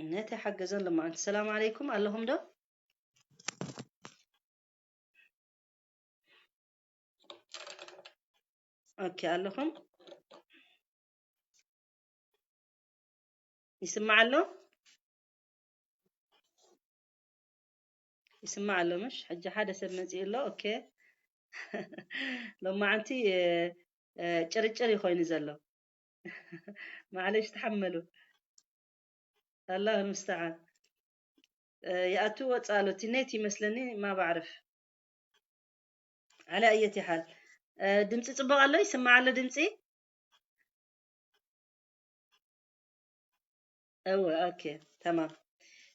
ነቲ ሓገዘን ሎማዓንቲ። ሰላም ዓለይኩም፣ ኣለኹም ዶ? ኦኬ፣ ኣለኹም? ይስማዕ ኣሎ? ይስማዕ ኣሎ ምሽ? ሕጂ ሓደ ሰብ መጺኡ ኣሎ። ኦኬ። ሎማዓንቲ፣ እ፣ እ፣ ጭርጭር እዩ ኮይኑ ዘሎ። ማዕለሽ፣ ተሓመሉ። ኣላህ ልሙስተዓን። እ፣ ይኣቱ ወጻእ ኣሎ። እቲ ኔት ይመስለኒ፣ ማ ባዕርፍ። ዓላ ኣየት ይሓል። እ፣ ድምጺ ጽቡቕ ኣሎ? ይስማዕ ኣሎ ድምጺ? እወ፣ ኦኬ፣ ተማም።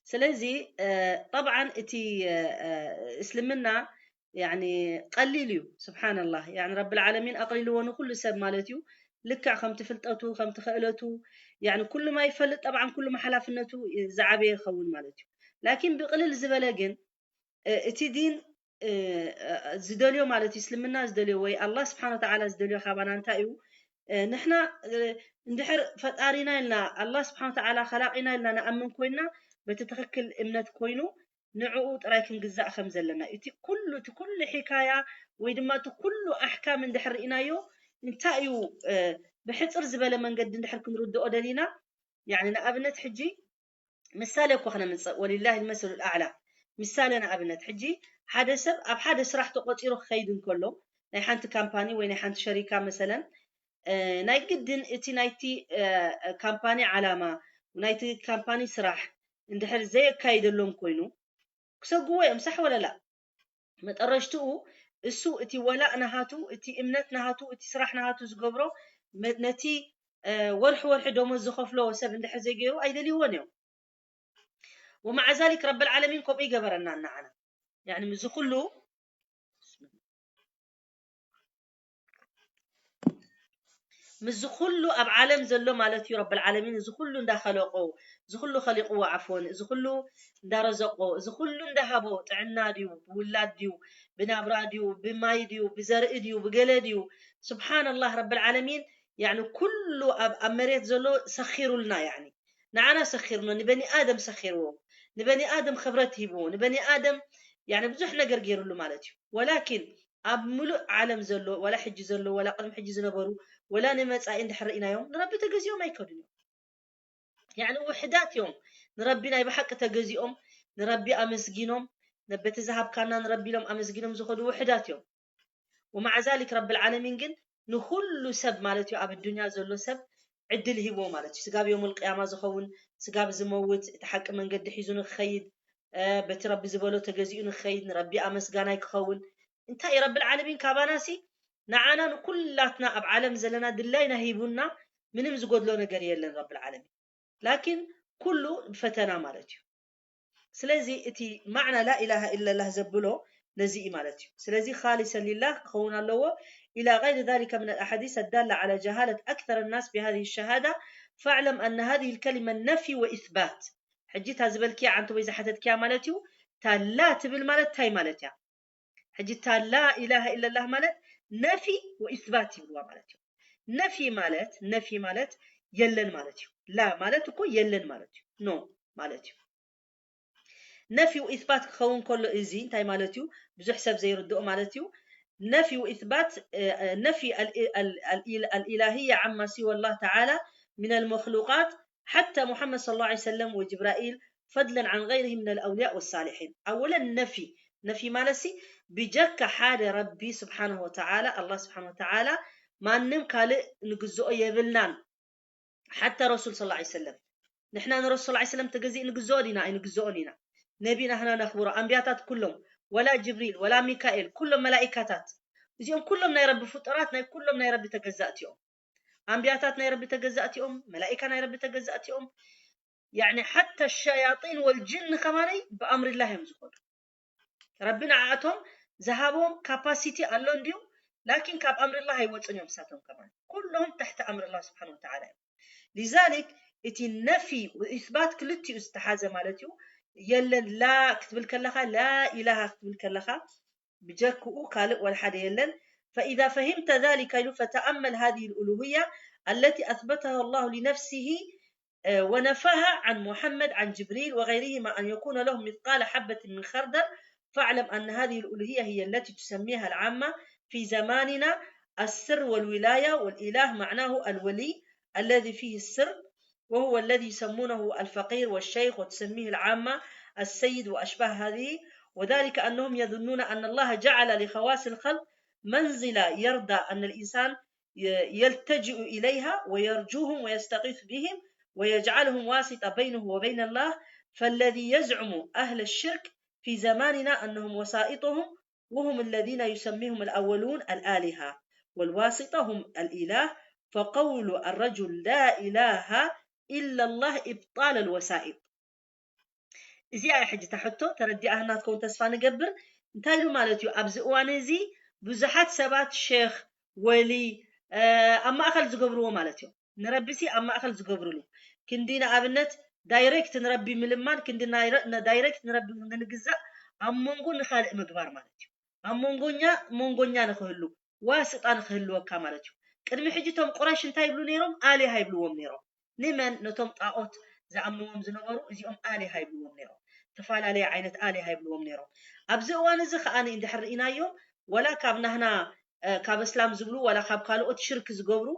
ስለዚ፣ እ፣ ጠብዓን እቲ፣ እ፣ እ፣ እስልምና፣ ያኒ፣ ቀሊል እዩ። ስብሓንላህ። ያኒ፣ ረብል ዓለሚን ኣቕሊልዎ ንኹሉ ሰብ ማለት እዩ። ልክዕ ከምቲ ፍልጠቱ፣ ከምቲ ክእለቱ፣ ያኒ፣ ኩሉ ማ ይፈልጥ፣ ጠብዓን ኩሉ ማ ሓላፍነቱ ዝዓበየ ይኸውን ማለት እዩ። ላኪን ብቕልል ዝበለ ግን፣ እ፣ እቲ ዲን፣ እ፣ እ፣ ዝደልዮ ማለት እዩ፣ እስልምና ዝደልዮ ወይ ኣላህ ስብሓን ወተዓላ ዝደልዮ ካባና እንታይ እዩ? እ፣ ንሕና፣ እ፣ እንድሕር ፈጣሪና ኢልና፣ ኣላህ ስብሓን ወተዓላ ኸላቂና ኢልና ንኣምን ኮይንና፣ በቲ ትኽክል እምነት ኮይኑ፣ ንዕኡ ጥራይ ክንግዛእ ከም ዘለና እዩ። እቲ ኩሉ፣ እቲ ኩሉ ሒካያ ወይ ድማ እቲ ኩሉ ኣሕካም እንድሕር ርኢናዮ፣ እንታይ እዩ፣ እ፣ ብሕጽር ዝበለ መንገዲ እንድሕር ክንርድኦ ደሊና፣ ያኒ ንኣብነት ሕጂ ምሳሌ እኮ ክነምጽእ፣ ወሊላሂ ልመሰሉ ልኣዕላ። ምሳሌ ንኣብነት፣ ሕጂ ሓደ ሰብ ኣብ ሓደ ስራሕ ተቖጺሩ ክኸይድ እንከሎ፣ ናይ ሓንቲ ካምፓኒ ወይ ናይ ሓንቲ ሸሪካ መሰለን፣ እ፣ ናይ ግድን እቲ ናይቲ፣ እ፣ ካምፓኒ ዓላማ፣ ናይቲ ካምፓኒ ስራሕ እንድሕር ዘየካይደሎም ኮይኑ፣ ክሰግዎ እዮም፣ ሳሕ ወለላ? መጠረሽትኡ እሱ እቲ ወላእ ናሃቱ፣ እቲ እምነት ናሃቱ፣ እቲ ስራሕ ናሃቱ ዝገብሮ መ-፣ ነቲ፣ እ፣ ወርሒ ወርሒ ደሞዝ ዝኸፍሎ ሰብ እንድሕር ዘይገይሩ ኣይደልይዎን እዮም። ወመዓ ዛሊክ ረብል ዓለሚን ከምኡ ይገበረና ንዓና። ያኒ ምስዚ ኩሉ፣ ምስዚ ኩሉ ኣብ ዓለም ዘሎ ማለት እዩ፣ ረብል ዓለሚን እዚ ኩሉ እንዳኸለቆ፣ እዚ ኩሉ ከሊቅዎ ዓፎን፣ እዚ ኩሉ እንዳረዘቆ፣ እዚ ኩሉ እንዳሃቦ፣ ጥዕና ድዩ፣ ብውላድ ድዩ፣ ብናብራ ድዩ፣ ብማይ ድዩ፣ ብዘርኢ ድዩ፣ ብገለ ድዩ፣ ስብሓንላህ፣ ረብል ዓለሚን፣ ያኒ ኩሉ ኣብ፣ ኣብ መሬት ዘሎ ሰኺሩልና፣ ያኒ ንዓና ሰኺርኖ፣ ንበኒ ኣደም ሰኺርዎ፣ ንበኒ ኣደም ክብረት ሂብዎ፣ ንበኒ ኣደም፣ ያኒ ብዙሕ ነገር ገይሩሉ ማለት እዩ። ወላኪን ኣብ ምሉእ ዓለም ዘሎ፣ ዋላ ሕጂ ዘሎ፣ ዋላ ቅድሚ ሕጂ ዝነበሩ፣ ዋላ ንመጻኢ እንድሕር ርኢናዮም፣ ንረቢ ተገዚኦም ኣይከዱን እዮም። ያኒ ውሕዳት እዮም። ንረቢ ናይ ብሓቂ ተገዚኦም፣ ንረቢ ኣመስጊኖም፣ ነበቲ ዝሃብካና ንረቢ ኢሎም ኣመስጊኖም ዝኸዱ ውሕዳት እዮም። ወመዓ ዛሊክ ረብል ዓለሚን ግን ንኹሉ ሰብ ማለት እዩ፣ ኣብ ኣዱንያ ዘሎ ሰብ ዕድል ሂብዎ ማለት እዩ። ስጋብ የውሙል ቅያማ ዝኸውን፣ ስጋብ ዝመውት፣ እቲ ሓቂ መንገዲ ሒዙ ንክኸይድ፣ እ፣ በቲ ረቢ ዝበሎ ተገዚኡ ንክኸይድ፣ ንረቢ ኣመስጋናይ ክኸውን። እንታይ እዩ ረብል ዓለሚን ካባናሲ ንዓና ንኩላትና ኣብ ዓለም ዘለና ድላይና ሂቡና፣ ምንም ዝጎድሎ ነገር የለን ረብል ዓለሚን። ላኪን ኩሉ ብፈተና ማለት እዩ። ስለዚ እቲ ማዕና ላኢላሃ ኢለላህ ዘብሎ ነዚ እዩ ማለት እዩ። ስለዚ ካሊሰን ሊላህ ክኸውን ኣለዎ። إلى غير ذلك من الأحاديث الدالة على جهالة أكثر الناس بهذه الشهادة، فاعلم أن هذه الكلمة نفي وإثبات። ሕጂ እታ ዝበልክያ ዓንተ ወይ ዝሓተትክያ ማለት እዩ። እታ ላ ትብል ማለት እንታይ ማለት እያ? ሕጂ እታ ላ ኢላሃ ኢለላህ ማለት ነፊ ወኢስባት ይብልዋ ማለት እዩ። ነፊ ማለት፣ ነፊ ማለት የለን ማለት እዩ። ላ ማለት እኮ የለን ማለት እዩ። ኖ ማለት እዩ። ነፊ ወኢስባት ክኸውን ከሎ እዚ እንታይ ማለት እዩ? ብዙሕ ሰብ ዘይርድኦ ማለት እዩ። ነፊ ወኢስባት፣ እ፣ እ፣ ነፊ ኣል-፣ ኣል-፣ ኣል-፣ ኣልኢላህያ ዓማ ሲወ ላህ ተዓላ ሚነል መኽሉቃት ሓታ ሙሓመድ ሰለላሁ ዐለይሂ ወሰለም ወጅብራኢል ፈድለን ዓን ገይሪሂም ሚነል ኣውልያእ ወሳሊሒን። ኣወለን ነፊ፣ ነፊ ማለትሲ ብጀካ ሓደ ረቢ ስብሓንሁ ወተዓላ፣ ኣላህ ስብሓንሁ ወተዓላ ማንም ካልእ ንግዝኦ የብልናን። ሓታ ረሱል ሰለላሁ ዐለይሂ ወሰለም፣ ንሕና ንረሱል ሰለላሁ ዐለይሂ ወሰለም ተገዚእ ንግዝኦ ዲና? ኣይንግዝኦን ኢና። ነቢ ናህና ነኽብሮ፣ ኣንብያታት ኩሎም፣ ወላ ጅብሪል፣ ወላ ሚካኤል፣ ኩሎም መላኢካታት፣ እዚኦም ኩሎም ናይ ረቢ ፍጡራት፣ ናይ ኩሎም ናይ ረቢ ተገዛእቲ እዮም። ኣንብያታት ናይ ረቢ ተገዛእቲ እዮም፣ መላኢካ ናይ ረቢ ተገዛእቲ እዮም። ያዕኒ ሓታ ሸያጢን ወልጅን ከማነይ ብኣምሪላህ እዮም ዝኸዱ። ረቢ ንዓኣቶም ዝሃቦም ካፓሲቲ ኣሎ እንድዩ፣ ላኪን ካብ ኣምሪላህ ኣይወፅን እዮም። እሳቶም ከማን ኩሎም ትሕቲ ኣምሪላህ ስብሓን ወተዓላ እዮም። ሊዛሊክ እቲ ነፊ ወኢስባት ክልቲኡ ዝተሓዘ ማለት እዩ። የለን ላ ክትብል ከለኻ፣ ላ ኢላሃ ክትብል ከለኻ፣ ብጀክኡ ካልእ ወላ ሓደ የለን። فإذا فهمت ذلك ኢሉ فتأمل هذه الألوهية التي أثبتها الله لنفسه آه، ونفاها عن محمد، عن جبريل وغيرهما أن يكون لهم مثقال حبة من خردل، فاعلم أن هذه الألوهية هي التي تسميها العامة في زماننا السر والولاية، والإله معناه الولي الذي فيه السر، وهو الذي يسمونه الفقير والشيخ، وتسميه العامة السيد وأشباه هذه، وذلك أنهم يظنون أن الله جعل لخواص الخلق منزلة يرضى أن الإنسان ي-، يلتجئ إليها ويرجوهم ويستغيث بهم ويجعلهم واسطة بينه وبين الله. فالذي يزعم أهل الشرك في زماننا أنهم وسائطهم، وهم الذين يسميهم الأولون الآلهة، والواسطة هم الإله، فقول الرجل لا إله إلا الله إبطال الوسائط. እዚኣ እያ ሕጂ እታ ሕቶ ተረዲኣህና ትከውን ተስፋ ንገብር። እንታይ ኢሉ ማለት እዩ? ኣብዚ እዋን እዚ ብዙሓት ሰባት ሼኽ፣ ወሊ፣ እ፣ ኣብ ማእኸል ዝገብርዎ ማለት እዩ። ንረቢ ሲ ኣብ ማእኸል ዝገብርሉ፣ ክንዲ ንኣብነት ዳይሬክት ንረቢ ምልማን፣ ክንዲ ናይረ-፣ ነ-፣ ዳይሬክት ንረቢ ንግዛእ ኣብ መንጎ ንኻልእ ምግባር ማለት እዩ። ኣብ መንጎኛ መንጎኛ ንኽህሉ፣ ዋስጣ ንኽህልወካ ማለት እዩ። ቅድሚ ሕጂ እቶም ቁረሽ እንታይ ይብሉ ነይሮም? ኣሊሃ ይብልዎም ነይሮም። ንመን? ነቶም ጣዖት ዝኣምንዎም ዝነበሩ እዚኦም ኣሊሃ ይብልዎም ነይሮም። ተፈላለየ ዓይነት ኣሊሃ ይብልዎም ነይሮም። ኣብዚ እዋን እዚ ከኣ እንድሕር ርኢናዮም፣ ወላ ካብ ናህና፣ እ፣ ካብ እስላም ዝብሉ፣ ወላ ካብ ካልኦት ሽርክ ዝገብሩ፣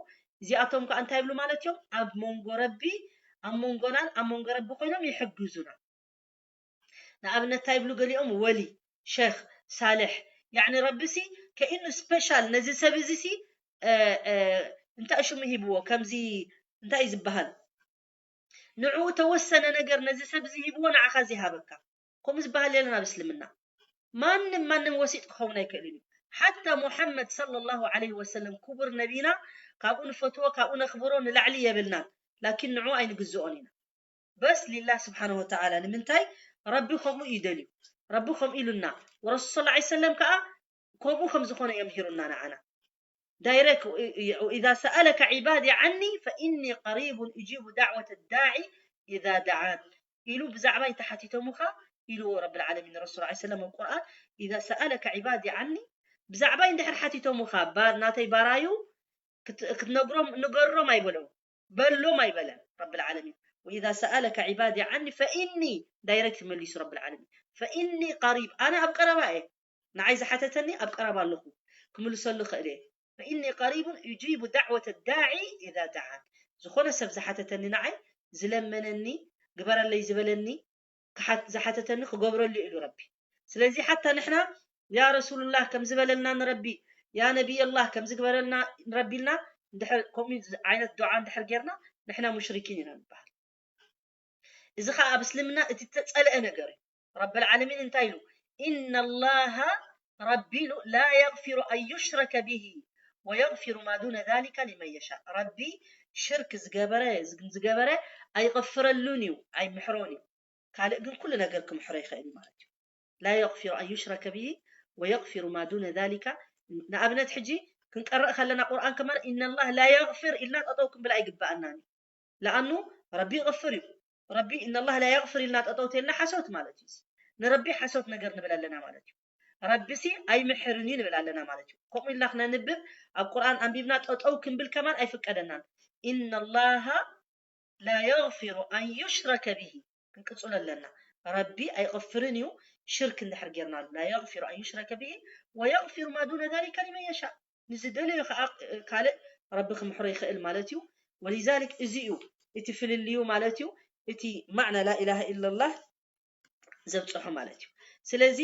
እዚኣቶም ከኣ እንታይ ይብሉ ማለት እዮም? ኣብ መንጎ ረቢ፣ ኣብ መንጎናን ኣብ መንጎ ረቢ ኮይኖም ይሕግዙና። ንኣብነት እንታይ ይብሉ ገሊኦም? ወሊ፣ ሸኽ፣ ሳልሕ፣ ያዕኒ ረቢ ሲ ከኢኑ ስፔሻል ነዚ ሰብ እዚ ሲ፣ እ፣ እ፣ እንታይ ሽሙ ሂብዎ? ከምዚ እንታይ እዩ ዝበሃል? ንዕኡ ተወሰነ ነገር ነዚ ሰብ እዚ ሂብዎ ንዓኻ እዚ ሃበካ። ከምኡ ዝበሃል የለን ኣብ እስልምና። ማንም ማንም ወሲጥ ክኸውን ኣይክእልን እዩ። ሓታ ሙሐመድ ሰለላሁ ዐለይሂ ወሰለም ክቡር ነቢና ካብኡ ንፈትዎ፣ ካብኡ ነኽብሮ ንላዕሊ የብልናን። ላኪን ንዕኡ ኣይንግዝኦን ኢና። በስ ሊላህ ስብሓነሁ ወተዓላ። ንምንታይ? ረቢ ከምኡ እዩ ደልዩ። ረቢ ከምኡ ኢሉና። ወረሱል ሰለላሁ ዐለይሂ ወሰለም ከዓ ከምኡ ከም ዝኾነ የምሂሩና ንዓና። ዳይሬክት፣ "ኢዛ ሰኣለከ ዒባዲ ዓኒ ፈኢኒ ቀሪቡን እጂቡ ዳዕወተ ዳዒ ኢዛ ደዓን" ኢሉ ብዛዕባይ እንተሓቲቶሙኻ ኢልዎ ረብል ዓለሚን ረሱል ዐለይሂ ሰላም ኣብ ቁርኣን፣ "ኢዛ ሰኣለከ ዒባዲ ዓኒ" ብዛዕባይ እንድሕር ሓቲቶሙኻ፣ ባ-፣ ናተይ ባራዩ ክት-፣ ክትነግሮም፣ ንገሮም ኣይበሎም፣ በሎም ኣይበለን ረብል ዓለሚን። "ወኢዛ ሰኣለከ ዒባዲ ዓኒ ፈኢኒ" ዳይሬክት መሊሱ ረብል ዓለሚን፣ "ፈኢኒ ቀሪብ" ኣነ ኣብ ቀረባ እየ። ንዓይ ዝሓተተኒ ኣብ ቀረባ ኣለኹ፣ ክምልሰሉ እኽእል እየ። "ፈኢኒ ቀሪቡን ኡጂቡ ዳዕወተ ዳዒ ኢዛ ደዓን" ዝኾነ ሰብ ዝሓተተኒ ንዓይ፣ ዝለመነኒ፣ ግበረለይ ዝበለኒ፣ ክሓት-፣ ዝሓተተኒ ክገብረሉ ኢሉ ረቢ። ስለዚ ሓታ ንሕና ያ ረሱሉላህ ከም ዝበለልና ንረቢ፣ ያ ነቢየላህ ከም ዝግበረልና ንረቢ ኢልና እንድሕር ከምኡ ዓይነት ዱዓ እንድሕር ጌርና ንሕና ሙሽሪኪን ኢና ንበሃል። እዚ ኸዓ ኣብ እስልምና እቲ ተጸልአ ነገር እዩ። ረብል ዓለሚን እንታይ ኢሉ? "ኢነላሃ" ረቢ ኢሉ፣ "ላ የግፊሩ ኣን ዩሽረከ ቢሂ ወየግፊሩ ማ ዱነ ዛሊከ ሊመን የሻእ" ረቢ ሽርክ ዝገበረ፣ ዝገበረ ኣይቕፍረሉን እዩ፣ ኣይምሕሮን እዩ። ካልእ ግን ኩሉ ነገር ክምሕሮ ይኽእል እዩ ማለት እዩ። "ላ የግፊሩ ኣን ዩሽረከ ቢሂ ወየግፊሩ ማ ዱነ ዛሊከ" ንኣብነት ሕጂ ክንቀርእ ከለና ቁርኣን ከማን "ኢነላህ ላ የግፊር" ኢልና ጠጠው ክንብል ኣይግበኣናን እዩ። ለኣኑ ረቢ ይቕፍር እዩ። ረቢ "ኢነላህ ላ የግፊር" ኢልና ጠጠው ተልና ሓሶት ማለት እዩ። ንረቢ ሓሶት ነገር ንብል ኣለና ማለት እዩ። ረቢ ሲ ኣይምሕርን እዩ ንብል ኣለና ማለት እዩ። ከምኡ ኢልና ክነንብብ ኣብ ቁርኣን ኣንቢብና ጠጠው ክንብል ከማን ኣይፍቀደናን። "ኢነላሃ ላ የግፊሩ ኣን ዩሽረከ ቢሂ" ክንቅጽሎ ኣለና። ረቢ ኣይቕፍርን እዩ ሽርክ እንድሕር ጌርናሉ። "ላ የግፊሩ ኣን ዩሽረከ ቢሂ ወየግፊሩ ማ ዱነ ዛሊከ ሊመን የሻእ" ንዝደለዮ ከዓ ካልእ ረቢ ክምሕሮ ይኽእል ማለት እዩ። ወሊዛሊክ እዚ እዩ እቲ ፍልልዩ ማለት እዩ። እቲ ማዕና ላኢላሃ ኢለላህ ዘብፅሖ ማለት እዩ። ስለዚ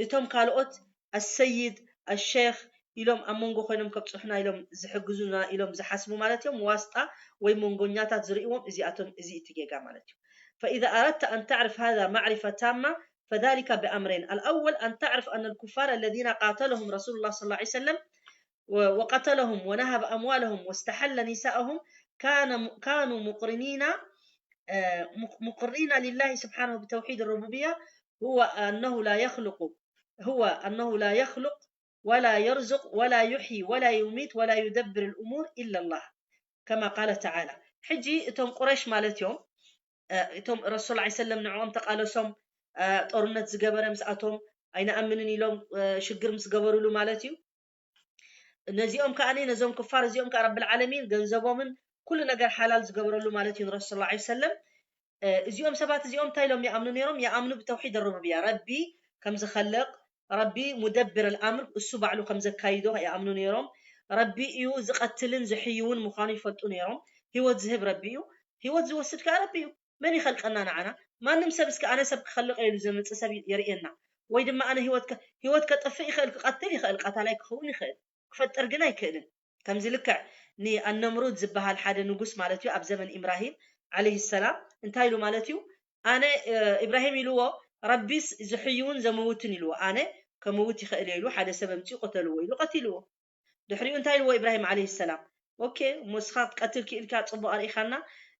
እቶም ካልኦት ኣሰይድ፣ ኣሸይኽ ኢሎም ኣብ መንጎ ኮይኖም ከብፅሑና ኢሎም ዝሕግዙና ኢሎም ዝሓስቡ ማለት እዮም። ዋስጣ ወይ መንጎኛታት ዝርእዎም እዚኣቶም፣ እዚ እቲ ጌጋ ማለት እዩ። فإذا أردت أن تعرف هذا معرفة تامة فذلك بأمرين. الأول أن تعرف أن الكفار الذين قاتلهم رسول الله صلى الله عليه وسلم و-، وقتلهم ونهب أموالهم واستحل نساءهم كان، كانوا مقرنين، آه، مق-، مقرين لله سبحانه بتوحيد الربوبية، هو أنه لا يخلق، هو أنه لا يخلق ولا يرزق ولا يحيي ولا يميت ولا يدبر الأمور إلا الله، كما قال تعالى. ሕጂ እቶም ቁረሽ ማለት እዮም፣ እ፣ እቶም ረሱል ዐለይሂ ሰለም ንዕኦም ተቃለሶም፣ እ፣ ጦርነት ዝገበረ ምስኣቶም ኣይንኣምንን ኢሎም፣ እ፣ ሽግር ምስ ገበሩሉ ማለት እዩ። ነዚኦም ከኣ፣ ነዞም ክፋር እዚኦም ከኣ ረብል ዓለሚን ገንዘቦምን ኩሉ ነገር ሓላል ዝገበረሉ ማለት እዩ ንረሱል ሰለላሁ ዐለይሂ ወሰለም። እዚኦም ሰባት እዚኦም እንታይ ኢሎም ይኣምኑ ነይሮም? ይኣምኑ ብተውሒድ ሩቡብያ፣ ረቢ ከም ዝኸልቕ፣ ረቢ ሙደብር ኣልኣምር፣ እሱ ባዕሉ ከም ዘካይዶ ይኣምኑ ነይሮም። ረቢ እዩ ዝቐትልን ዝሕይውን ምዃኑ ይፈልጡ ነይሮም። ህይወት ዝህብ ረቢ እዩ፣ ህይወት ዝወስድ ከዓ ረቢ እዩ። መን ይኸልቀና ንዓና? ማንም ሰብ እስከ ኣነ ሰብ ክኸልቕ ኢሉ ዘምጽእ ሰብ የርእየና። ወይ ድማ ኣነ ህይወት ከ- ህይወት ከጥፍእ ይኽእል፣ ክቐትል ይኽእል፣ ቀታላይ ክኸውን ይኽእል፣ ክፈጥር ግን ኣይክእልን። ከምዚ ልክዕ ንኣነምሩድ ዝበሃል ሓደ ንጉስ ማለት እዩ ኣብ ዘመን ኢብራሂም ዓለይሂ ሰላም እንታይ ኢሉ ማለት እዩ? ኣነ እ፣ ኢብራሂም ኢልዎ ረቢስ ዝሕይውን ዘምውትን ኢልዎ፣ ኣነ ከምውት ይኽእል እየ ኢሉ ሓደ ሰብ ኣምፅኡ ቅተልዎ ኢሉ ቀቲልዎ። ድሕሪኡ እንታይ ኢልዎ ኢብራሂም ዓለይሂ ሰላም? ኦኬ፣ ሞስኻ ክትቀትል ክኢልካ፣ ጽቡቕ ኣርኢኻና።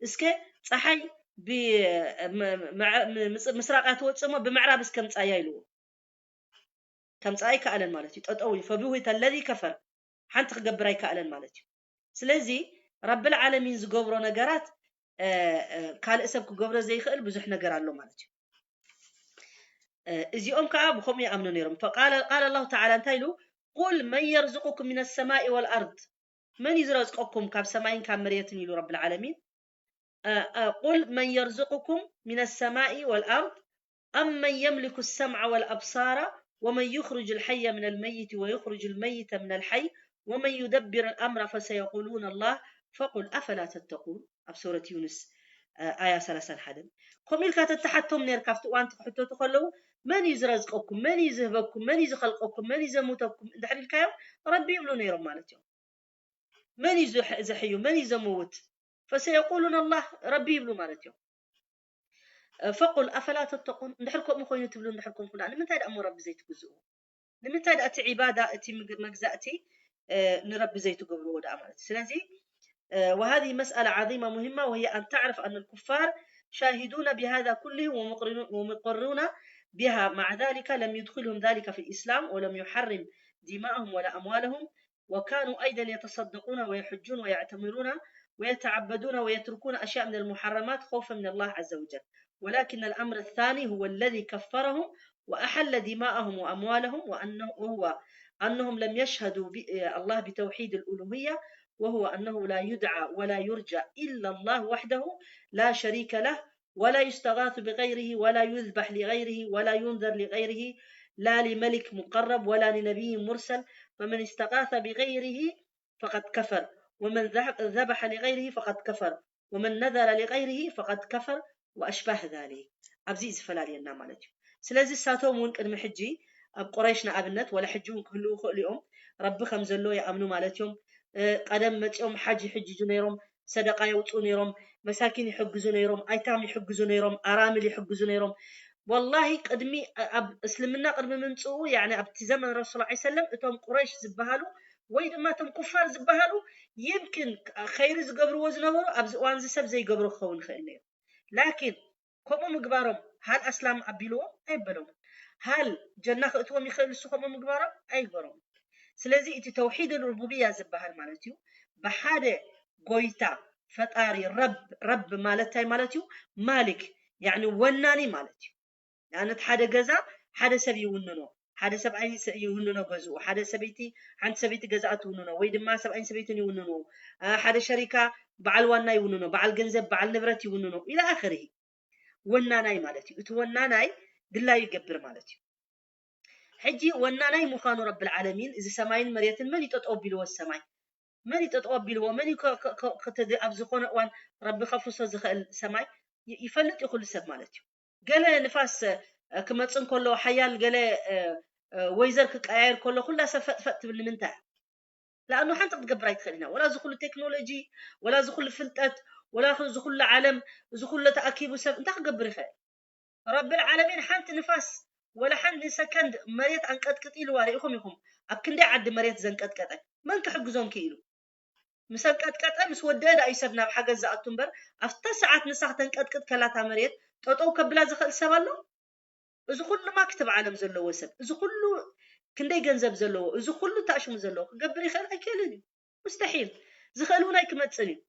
እስከ ጸሓይ ብ- ም- ም- ም- ምጽ- ምስራቕ እያ ትወጽእ እሞ ብምዕራብ እስከ ምጻያ ኢልዎ። ከምጻ ኣይከኣለን ማለት እዩ። ጠጠው እዩ። ፈቡሂተ ለዚ ከፈር፣ ሓንቲ ክገብር ኣይከኣለን ማለት እዩ። ስለዚ ረብል ዓለሚን ዝገብሮ ነገራት እ፣ እ፣ ካልእ ሰብ ክገብሮ ዘይኽእል ብዙሕ ነገር ኣሎ ማለት እዩ። እ፣ እዚኦም ከዓ ብኸምኡ ይኣምኑ ነይሮም። ፈቃለ ቃለ ላሁ ተዓላ እንታይ ኢሉ? ቁል መን የርዝቁኩም ሚነ ሰማኢ ወልኣርድ፣ መን እዩ ዝረዝቀኩም ካብ ሰማይን ካብ መሬትን ኢሉ ረብል ዓለሚን። እ፣ እ፣ ቁል መን የርዝቁኩም ሚነ ሰማኢ ወልኣርድ أمن يملك السمع والأبصار ومن يخرج الحي من الميت ويخرج الميت من الحي ومن يدبر الأمر فسيقولون الله فقل أفلا تتقون ኣብ ሱረት ዩንስ ኣያ ሰላሳን ሓደን። ከምኡ ኢልካ ተተሓቶም ነርካ ኣብቲ እዋን ክሕተቱ ከለዉ መን እዩ ዝረዝቀኩም፣ መን እዩ ዝህበኩም፣ መን እዩ ዝኸልቀኩም፣ መን እዩ ዘምውተኩም እንድሕር ኢልካዮም ረቢ ይብሉ ነይሮም ማለት እዮም። መን እዩ ዘሕዩ፣ መን እዩ ዘምውት? ፈሰየቁሉን ኣላህ፣ ረቢ ይብሉ ማለት እዮም። ፈቁል ኣፈላ ተተቁን፣ እንድሕር ከምኡ ኮይኑ ትብሉ እንድሕር ኮንኩ ደኣ ንምንታይ ደኣ እሞ ረቢ ዘይትግዝኡ? ንምንታይ ደኣ እቲ ዒባዳ እቲ መግዛእቲ ንረቢ ዘይትገብርዎ ደኣ ማለት እዩ። ስለዚ وهذه مسألة عظيمة مهمة، وهي أن تعرف أن الكفار شاهدون بهذا كله ومقرون بها، مع ذلك لم يدخلهم ذلك في الإسلام ولم يحرم دماءهم ولا أموالهم، وكانوا أيضا يتصدقون ويحجون ويعتمرون ويتعبدون ويتركون أشياء من المحرمات خوفا من الله عز وجل، ولكن الأمر الثاني هو الذي كفرهم وأحل دماءهم وأموالهم، وأنه وهو أنهم لم يشهدوا الله بتوحيد الألوهية، وهو أنه لا يدعى ولا يرجى إلا الله وحده لا شريك له، ولا يستغاث بغيره، ولا يذبح لغيره، ولا ينذر لغيره، لا لملك مقرب ولا لنبي مرسل، فمن استغاث بغيره فقد كفر، ومن ذبح لغيره فقد كفر، ومن نذر لغيره فقد كفر، وأشباه ذلك. ኣብዚ እዩ ዝፈላልየና ማለት እዩ። ስለዚ እሳቶም እውን ቅድሚ ሕጂ ኣብ ቁረይሽ ንኣብነት ወላ ሕጂ እውን ክህልዉ ይኽእሉ እዮም። ረቢ ከም ዘሎ ይኣምኑ ማለት እዮም። ቀደም መፂኦም ሓጅ ይሕጅጁ ነይሮም፣ ሰደቃ የውፅኡ ነይሮም፣ መሳኪን ይሕግዙ ነይሮም፣ ኣይታም ይሕግዙ ነይሮም፣ ኣራምል ይሕግዙ ነይሮም። ወላሂ ቅድሚ ኣብ እስልምና ቅድሚ ምምፅኡ ያኒ ኣብቲ ዘመን ረሱል ላ ሰለም እቶም ቁረይሽ ዝበሃሉ ወይ ድማ እቶም ኩፋር ዝበሃሉ ይምክን ኸይሪ ዝገብርዎ ዝነበሩ ኣብዚ እዋን እዚ ሰብ ዘይገብሮ ክኸውን ይኽእል ነይሩ። ላኪን ከምኡ ምግባሮም ሃል ኣስላም ኣቢልዎም ኣይበሎም። ሃል ጀና ክእትዎም ይኽእል እሱ ከምኡ ምግባሮም ኣይግበሮም። ስለዚ እቲ ተውሒድ ሩቡብያ ዝበሃል ማለት እዩ ብሓደ ጎይታ ፈጣሪ ረብ ረብ ማለት እንታይ ማለት እዩ? ማሊክ ያኒ ወናኒ ማለት እዩ። ንኣብነት ሓደ ገዛ ሓደ ሰብ ይውንኖ፣ ሓደ ሰብኣይ ይውንኖ ገዝኡ፣ ሓደ ሰበይቲ ሓንቲ ሰበይቲ ገዛኣ ትውንኖ ወይ ድማ ሰብኣይን ሰበይትን ይውንንዎ፣ ሓደ ሸሪካ በዓል ዋና ይውንኖ፣ በዓል ገንዘብ በዓል ንብረት ይውንኖ ኢለ ኣኽርሂ። ወናናይ ማለት እዩ። እቲ ወናናይ ድላዩ ይገብር ማለት እዩ። ሕጂ ወናናይ ምዃኑ ረብል ዓለሚን እዚ ሰማይን መሬትን መን ይጠጠው ኣቢልዎ? ሰማይ መን ይጠጠው ኣቢልዎ? መን እዩ ኣብ ዝኾነ እዋን ረቢ ከፍርሶ ዝኽእል? ሰማይ ይፈልጥ እዩ ኩሉ ሰብ ማለት እዩ። ገለ ንፋስ ክመፅእ እንከሎ ሓያል ገለ ወይዘር ክቀያየር ከሎ ኩላ ሰብ ፈጥፈጥ ትብል ንምንታይ? ለኣኑ ሓንቲ ክትገብር ኣይትኽእል ኢና። ወላ እዚ ኩሉ ቴክኖሎጂ፣ ወላ እዚ ኩሉ ፍልጠት፣ ወላ እዚ ኩሉ ዓለም፣ እዚ ኩሉ ተኣኪቡ ሰብ እንታይ ክገብር ይኽእል? ረብል ዓለሚን ሓንቲ ንፋስ ወላ ሓንቲ ሰከንድ መሬት ኣንቀጥቅጥ ኢልዋ ርኢኹም ኢኹም? ኣብ ክንደይ ዓዲ መሬት ዘንቀጥቀጠ መን ክሕግዞም ክኢሉ? ምስ ኣንቀጥቀጠ ምስ ወደአ ደኣ እዩ ሰብ ናብ ሓገዝ ዝኣቱ እምበር ኣብታ ሰዓት ንሳ ክተንቀጥቅጥ ከላታ መሬት ጠጠው ከብላ ዝኽእል ሰብ ኣሎ? እዚ ኩሉ ማክትብ ዓለም ዘለዎ ሰብ፣ እዚ ኩሉ ክንደይ ገንዘብ ዘለዎ፣ እዚ ኩሉ ታሽሙ ዘለዎ ክገብር ይኽእል ኣይክእልን እዩ። ሙስተሒል። ዝኽእል እውን ኣይክመፅን እዩ።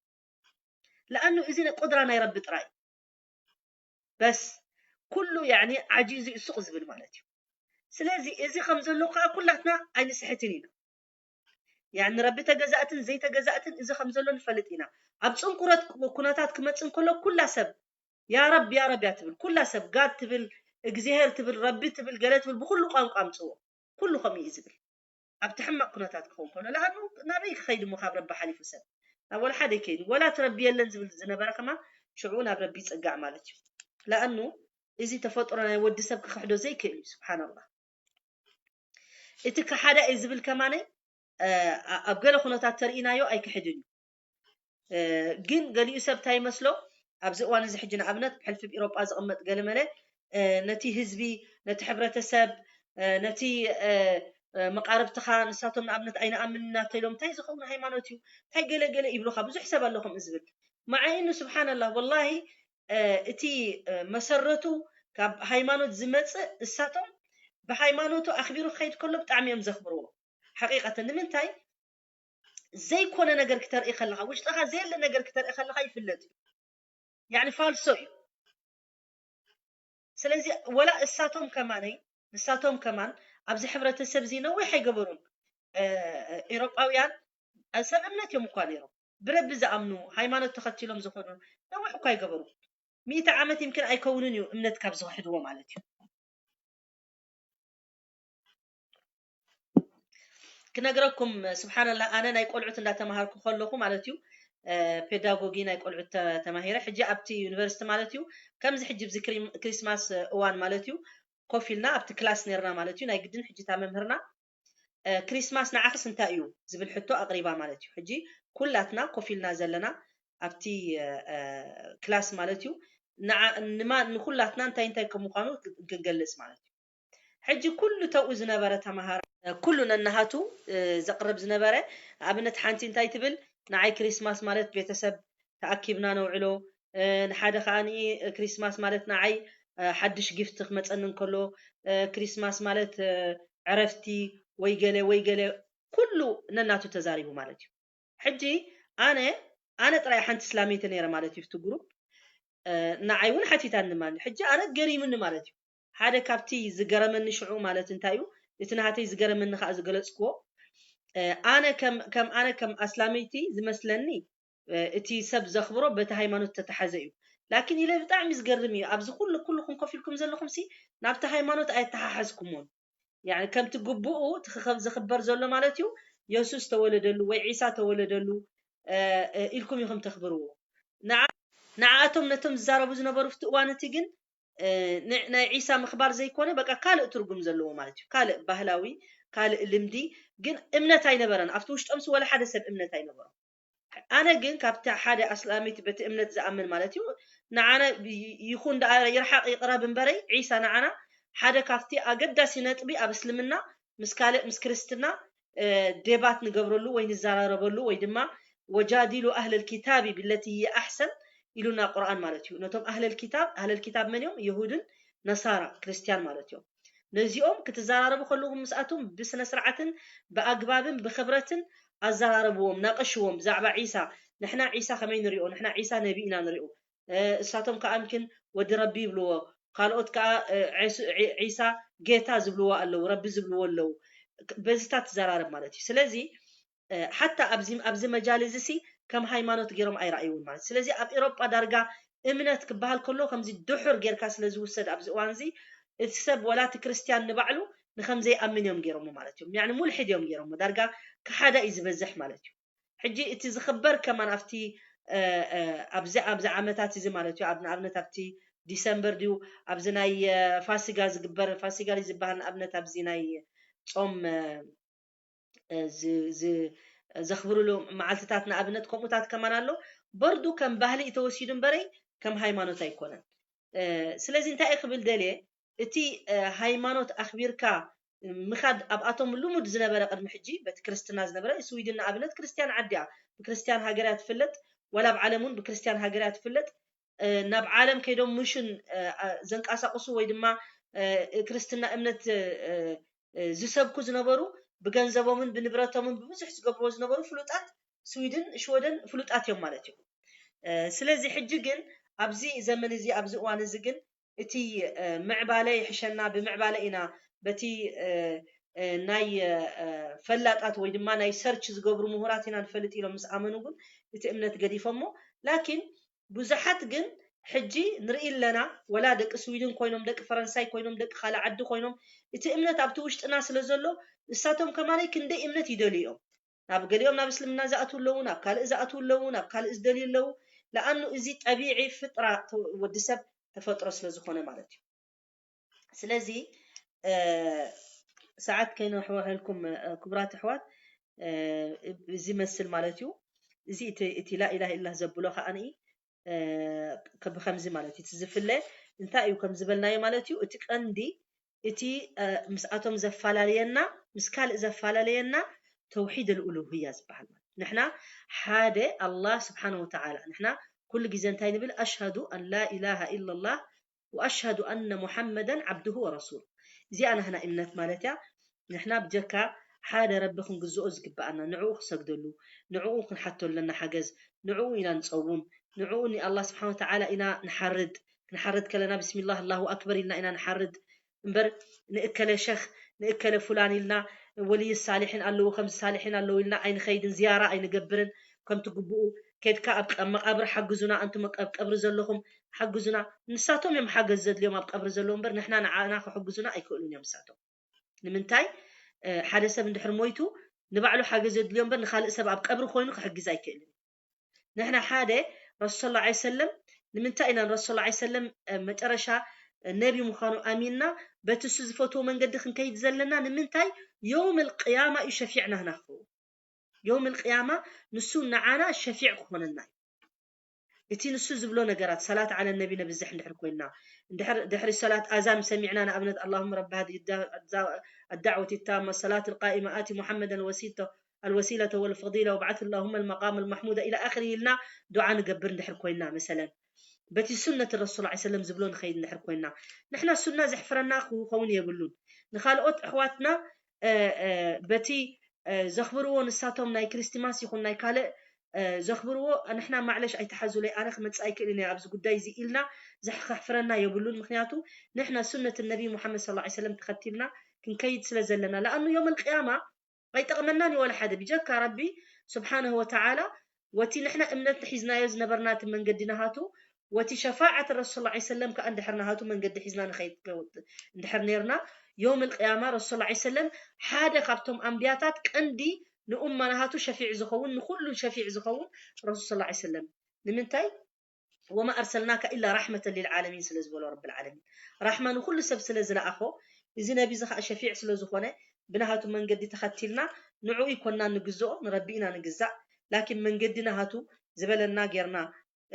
ለኣኑ እዚ ቁድራ ናይ ረቢ ጥራይ እዩ። በስ ኩሉ ያኒ ዓጂዙ እዩ ሱቕ ዝብል ማለት እዩ። ስለዚ እዚ ከም ዘሎ ከዓ ኩላትና ኣይንስሕትን ኢና። ያኒ ረቢ ተገዛእትን ዘይተገዛእትን እዚ ከም ዘሎ ንፈልጥ ኢና። ኣብ ጽንኩረት ኩነታት ክመጽእ እንከሎ ኩላ ሰብ ያ ረብ ያ ረብ እያ ትብል። ኩላ ሰብ ጋድ ትብል፣ እግዚኣብሔር ትብል፣ ረቢ ትብል፣ ገለ ትብል፣ ብኩሉ ቋንቋ ኣምጽዎ። ኩሉ ከምኡ እዩ ዝብል። ኣብቲ ሕማቕ ኩነታት ክኸውን ከሎ ለኣኑ ናበይ ክኸይድ እሞ ካብ ረቢ ሓሊፉ ሰብ ናብ ወላ ሓደ ይከይድ። ወላ እቲ ረቢ የለን ዝብል ዝነበረ ከማን ሽዑ ናብ ረቢ ይጽጋዕ ማለት እዩ። ለኣኑ እዚ ተፈጥሮ ናይ ወዲ ሰብ ክኽሕዶ ዘይክእል እዩ። ስብሓንላህ። እቲ ከሓዳ እዩ ዝብል ከማነይ ኣብ ገለ ኩነታት ተርእናዮ ኣይክሕድን እዩ። ግን ገሊኡ ሰብ እንታይ ይመስሎ ኣብዚ እዋን እዚ ሕጂ ንኣብነት ብሕልፊ ኣብ ኤሮጳ ዝቕመጥ ገለመለ ነቲ ህዝቢ ነቲ ሕብረተሰብ ነቲ መቃርብትኻ ንሳቶም ንኣብነት ኣይንኣምን ኢና ተኢሎም እንታይ ዝኸውን ሃይማኖት እዩ እንታይ ገለ ገለ ይብሉኻ ብዙሕ ሰብ ኣሎ ከምኡ ዝብል መዓይኑ ስብሓንላህ ወላሂ እቲ መሰረቱ ካብ ሃይማኖት ዝመፅእ እሳቶም ብሃይማኖቱ ኣኽቢሩ ክኸይድ ከሎ ብጣዕሚ እዮም ዘኽብርዎ ሓቂቀተን ንምንታይ ዘይኮነ ነገር ክተርኢ ከለኻ ውሽጥኻ ዘየለ ነገር ክተርኢ ከለኻ ይፍለጥ እዩ ያኒ ፋልሶ እዩ ስለዚ ወላ እሳቶም ከማነይ ንሳቶም ከማን ኣብዚ ሕብረተሰብ እዚ ነዊሕ ኣይገበሩን ኤሮጳውያን ሰብ እምነት እዮም እኳ ነይሮም ብረቢ ዝኣምኑ ሃይማኖት ተኸቲሎም ዝኾኑ ነዊሕ እኳ ኣይገበሩ ሚእቲ ዓመት ይምክን ኣይከውንን እዩ እምነት ካብ ዝኽሕድዎ ማለት እዩ ክነግረኩም ስብሓንላ ኣነ ናይ ቆልዑት እንዳተማሃርኩ ከለኹ ማለት እዩ ፔዳጎጊ ናይ ቆልዑት ተማሂረ ሕጂ ኣብቲ ዩኒቨርሲቲ ማለት እዩ ከምዚ ሕጂ ብዚ ክሪስማስ እዋን ማለት እዩ ኮፍ ኢልና ኣብቲ ክላስ ነርና ማለት እዩ ናይ ግድን ሕጂ እታ መምህርና ክሪስማስ ንዓኽስ እንታይ እዩ ዝብል ሕቶ ኣቕሪባ ማለት እዩ ሕጂ ኩላትና ኮፍ ኢልና ዘለና ኣብቲ ክላስ ማለት እዩ ንኹላትና እንታይ እንታይ ከም ምዃኑ ክንገልፅ ማለት እዩ ሕጂ ኩሉ ተብኡ ዝነበረ ተምሃራይ ኩሉ ነናሃቱ ዘቕርብ ዝነበረ ኣብነት ሓንቲ እንታይ ትብል ንዓይ ክሪስማስ ማለት ቤተሰብ ተኣኪብና ነውዕሎ ንሓደ ከዓ ክሪስማስ ማለት ንዓይ ሓድሽ ጊፍት ክመፀኒ እንከሎ ክሪስማስ ማለት ዕረፍቲ ወይ ገለ ወይ ገለ ኩሉ ነናቱ ተዛሪቡ ማለት እዩ ሕጂ ኣነ ኣነ ጥራይ ሓንቲ ስላመይቲ ነይረ ማለት እዩ እቲ ግሩፕ ንዓይ እውን ሓቲታኒ ማለት ሕጂ ኣነ ገሪምኒ ማለት እዩ ሓደ ካብቲ ዝገረመኒ ሽዑ ማለት እንታይ እዩ እቲ ናሃተይ ዝገረመኒ ከዓ ዝገለፅክዎ ኣነ ከም ኣነ ከም ኣስላመይቲ ዝመስለኒ እቲ ሰብ ዘኽብሮ በቲ ሃይማኖት ተተሓዘ እዩ ላኪን ኢለ ብጣዕሚ ዝገርም እዩ ኣብዚ ኩሉ ኩልኩም ኮፍ ኢልኩም ዘለኹም ሲ ናብቲ ሃይማኖት ኣየተሓሓዝኩሞን ከምቲ ግቡኡ እቲ ዝኽበር ዘሎ ማለት እዩ የሱስ ተወለደሉ ወይ ዒሳ ተወለደሉ ኢልኩም ኢኹም ተኽብርዎ ንዓኣቶም ነቶም ዝዛረቡ ዝነበሩ ፍቲ እዋን እቲ ግን ናይ ዒሳ ምኽባር ዘይኮነ በቃ ካልእ ትርጉም ዘለዎ ማለት እዩ ካልእ ባህላዊ ካልእ ልምዲ ግን እምነት ኣይነበረን ኣብቲ ውሽጦምሲ ወላ ሓደ ሰብ እምነት ኣይነበሮም ኣነ ግን ካብቲ ሓደ ኣስላሚት በቲ እምነት ዝኣምን ማለት እዩ ንዓነ ይኹን ደኣ ይርሓቕ ይቕረብ እምበረይ ዒሳ ንዓና ሓደ ካብቲ ኣገዳሲ ነጥቢ ኣብ እስልምና ምስ ካልእ ምስ ክርስትና ዴባት ንገብረሉ ወይ ንዘራረበሉ ወይ ድማ ወጃዲሉ ኣህለል ኪታቢ ብለቲ ኣሕሰን ኢሉና ቁርኣን ማለት እዩ ነቶም ኣህለል ኪታብ ኣህለል ኪታብ መን እዮም የሁድን ነሳራ ክርስትያን ማለት እዮም ነዚኦም ክትዘራረቡ ከለኹም ምስኣቶም ብስነ ስርዓትን ብኣግባብን ብኽብረትን ኣዘራረብዎም ናቀሽዎም ብዛዕባ ዒሳ ንሕና ዒሳ ከመይ ንሪኦ ንሕና ዒሳ ነቢ ኢና ንሪኦ እሳቶም ከዓ ምክን ወዲ ረቢ ይብልዎ ካልኦት ከዓ ዒሳ ጌታ ዝብልዎ ኣለዉ ረቢ ዝብልዎ ኣለዉ በዚታት ትዘራረብ ማለት እዩ ስለዚ ሓታ ኣብዚ ኣብዚ መጃልስ እዚ ከም ሃይማኖት ገይሮም ኣይረኣይውን ማለት ስለዚ ኣብ ኤሮጳ ዳርጋ እምነት ክበሃል ከሎ ከምዚ ድሑር ጌርካ ስለ ዝውሰድ ኣብዚ እዋን እዚ እቲ ሰብ ወላ እቲ ክርስትያን ንባዕሉ ንከም ዘይኣምን እዮም ገይሮሞ ማለት እዮም ያኒ ሙልሕድ እዮም ገይሮሞ ዳርጋ ክሓዳ እዩ ዝበዝሕ ማለት እዩ ሕጂ እቲ ዝኽበር ከማን ኣብቲ ኣብዚ ኣብዚ ዓመታት እዚ ማለት እዩ ኣብ ንኣብነት ኣብቲ ዲሰምበር ድዩ ኣብዚ ናይ ፋሲጋ ዝግበር ፋሲጋ ዝበሃል ንኣብነት ኣብዚ ናይ ጾም ዘኽብርሉ መዓልትታት ንኣብነት ከምኡታት ከማን ኣሎ በርዱ ከም ባህሊ ተወሲዱ እምበረይ ከም ሃይማኖት ኣይኮነን ስለዚ እንታይ ክብል ደልየ እቲ ሃይማኖት ኣኽቢርካ ምኻድ ኣብኣቶም ልሙድ ዝነበረ ቅድሚ ሕጂ በቲ ክርስትና ዝነበረ ስዊድን ንኣብነት ክርስትያን ዓዲ እያ ብክርስትያን ሃገር እያ ትፍለጥ ዋላ ኣብ ዓለም እውን ብክርስትያን ሃገር እያ ትፍለጥ ናብ ዓለም ከይዶም ምሽን ዘንቀሳቅሱ ወይ ድማ ክርስትና እምነት ዝሰብኩ ዝነበሩ ብገንዘቦምን ብንብረቶምን ብብዙሕ ዝገብርዎ ዝነበሩ ፍሉጣት ስዊድን ሽወደን ፍሉጣት እዮም ማለት እዩ ስለዚ ሕጂ ግን ኣብዚ ዘመን እዚ ኣብዚ እዋን እዚ ግን እቲ ምዕባለ ይሕሸና ብምዕባለ ኢና በቲ እ፣ ናይ፣ እ፣ ፈላጣት ወይ ድማ ናይ ሰርች ዝገብሩ ምሁራት ኢና ንፈልጥ ኢሎም ምስ ኣመኑ ግን እቲ እምነት ገዲፎሞ። ላኪን ብዙሓት ግን ሕጂ ንርኢ ኣለና፣ ወላ ደቂ ስዊድን ኮይኖም፣ ደቂ ፈረንሳይ ኮይኖም፣ ደቂ ካልእ ዓዲ ኮይኖም፣ እቲ እምነት ኣብቲ ውሽጥና ስለ ዘሎ፣ ንሳቶም ከማነይ ክንደይ እምነት ይደልዩ እዮም። ናብ ገሊኦም ናብ እስልምና ዝኣትዉ ኣለዉ፣ ናብ ካልእ ዝኣትዉ ኣለዉ፣ ናብ ካልእ ዝደልዩ ኣለዉ። ለኣኑ እዚ ጠቢዒ ፍጥራ ተ-፣ ወዲ ሰብ ተፈጥሮ ስለ ዝኾነ ማለት እዩ። ስለዚ፣ እ፣ ሰዓት ከይነውሕወሐልኩም፣ እ፣ ክቡራት ኣሕዋት፣ እ፣ እዚ መስል ማለት እዩ። እዚ እቲ፣ እቲ ላኢላሃ ኢላ ዘብሎ ከኣ ንኢ፣ እ፣ ከ-፣ ብኸምዚ ማለት እዩ። እቲ ዝፍለ እንታይ እዩ ከም ዝበልናዮ ማለት እዩ። እቲ ቀንዲ፣ እቲ፣ እ፣ ምስኣቶም ዘፈላለየና፣ ምስ ካልእ ዘፈላለየና ተውሒድ ኣልኡሉህያ ዝበሃል ማለት እዩ። ንሕና ሓደ ኣላህ ስብሓነሁ ወተዓላ፣ ንሕና ኩሉ ግዜ እንታይ ንብል? ኣሽሃዱ ኣን ላ ኢላሃ ኢላላህ ወኣሽሃዱ ኣነ ሙሓመደን ዓብዱሁ ወረሱሉ። እዚኣ ናህና እምነት ማለት እያ። ንሕና ብጀካ ሓደ ረቢ ክንግዝኦ ዝግብኣና፣ ንዕኡ ክሰግደሉ፣ ንዕኡ ክንሓቶ ኣለና ሓገዝ፣ ንዕኡ ኢና ንጸውም፣ ንዕኡ ንኣላህ ስብሓን ወተዓላ ኢና ንሓርድ። ክንሓርድ ከለና ብስሚላህ ኣላሁ ኣክበር ኢልና ኢና ንሓርድ። እምበር ንእከለ ሸኽ፣ ንእከለ ፉላን ኢልና፣ ወልይ ሳሊሒን ኣለዉ፣ ከምዚ ሳሊሒን ኣለዉ ኢልና ኣይንኸይድን፣ ዝያራ ኣይንገብርን። ከምቲ ግቡኡ ኬድካ ኣብ ቀ-፣ መቓብር ሓግዙና፣ ኣንቱም ኣብ ቀብሪ ዘለኹም ሓግዙና። ንሳቶም እዮም ሓገዝ ዘድልዮም ኣብ ቀብሪ ዘለዉ እምበር ንሕና ንዓና ክሕግዙና ኣይክእሉን እዮም ንሳቶም። ንምንታይ? እ፣ ሓደ ሰብ እንድሕር ሞይቱ ንባዕሉ ሓገዝ ዘድልዮ እምበር ንኻልእ ሰብ ኣብ ቀብሪ ኮይኑ ክሕግዝ ኣይክእልን። ንሕና ሓደ ረሱል ሰለላሁ ዐለይሂ ወሰለም ንምንታይ ኢና ንረሱል ሰለላሁ ዐለይሂ ወሰለም፣ እ፣ መጨረሻ፣ እ፣ ነቢ ምዃኑ ኣሚንና በቲ እሱ ዝፈትዎ መንገዲ ክንከይድ ዘለና? ንምንታይ? የውም ልቅያማ እዩ ሸፊዕ ናህና ክኸውን። የውም ልቅያማ ንሱ ንዓና ሸፊዕ ክኾነና እዩ። እቲ ንሱ ዝብሎ ነገራት፣ ሰላት ዓለ ነቢ ነብዝሕ እንድሕር ኮይንና፣ እንድሕር ድሕሪ ሰላት ኣዛን ሰሚዕና፣ ንኣብነት ኣላሁመ ረቢ ሃዚሂ ዳ-፣ ዳ-፣ ኣዳዕወቲ ታማ ሰላት ልቃኢማ ኣቲ ሙሐመደን ወሲልተ-፣ ኣልወሲለተ ወልፈዲላ ወብዓት ኣላሁመ ልመቃም ልማሕሙደ ኢላ ኣኽሪ ኢልና ዱዓ ንገብር እንድሕር ኮይንና፣ መሰለን በቲ ሱነት ረሱል ዐለይሂ ሰለም ዝብሎ ንኸይድ እንድሕር ኮይንና፣ ንሕና ሱና ዘሕፍረና ክኸውን የብሉን። ንኻልኦት ኣሕዋትና፣ እ፣ እ፣ በቲ እ፣ ዘኽብርዎ ንሳቶም ናይ ክሪስቲማስ ይኹን ናይ ካልእ፣ እ፣ ዘኽብርዎ፣ ንሕና ማዕለሽ ኣይትሓዙለይ፣ ኣነ ክመጽእ ኣይክእልን እየ ኣብዚ ጉዳይ እዚ ኢልና ዘሕ-፣ ከሕፍረና የብሉን። ምኽንያቱ ንሕና ሱነት ነቢ ሙሓመድ ሰለላሁ ዐለይሂ ወሰለም ተኸቲልና ክንከይድ ስለ ዘለና። ለኣኑ የውመል ቅያማ ኣይጠቕመናን እዩ ወላ ሓደ። ብጀካ ረቢ ስብሓነሁ ወተዓላ ወቲ ንሕና እምነት ሒዝናዮ ዝነበርና እቲ መንገዲ ናሃቱ፣ ወቲ ሸፋዓት ረሱል ሰለላሁ ዐለይሂ ወሰለም ከኣ እንድሕር ናሃቱ መንገዲ ሒዝና ንኸይድ እንድሕር ኔርና፣ የውመል ቅያማ ረሱል ሰለላሁ ዐለይሂ ወሰለም ሓደ ካብቶም ኣንብያታት ቀንዲ ንኡማ ናሃቱ ሸፊዕ ዝኸውን፣ ንኹሉ ሸፊዕ ዝኸውን ረሱል ሰለላሁ ዐለይሂ ወሰለም። ንምንታይ? ወማ ኣርሰልናካ ኢላ ራሕመተን ሊልዓለሚን ስለ ዝበሎ ረብል ዓለሚን። ራሕማ ንኹሉ ሰብ ስለ ዝለኣኾ፣ እዚ ነቢ እዚ ኸኣ ሸፊዕ ስለ ዝኾነ፣ ብናሃቱ መንገዲ ተኸቲልና ንዕኡ ይኮና ንግዝኦ፣ ንረቢ ኢና ንግዛእ። ላኪን መንገዲ ናሃቱ ዝበለና ጌርና፣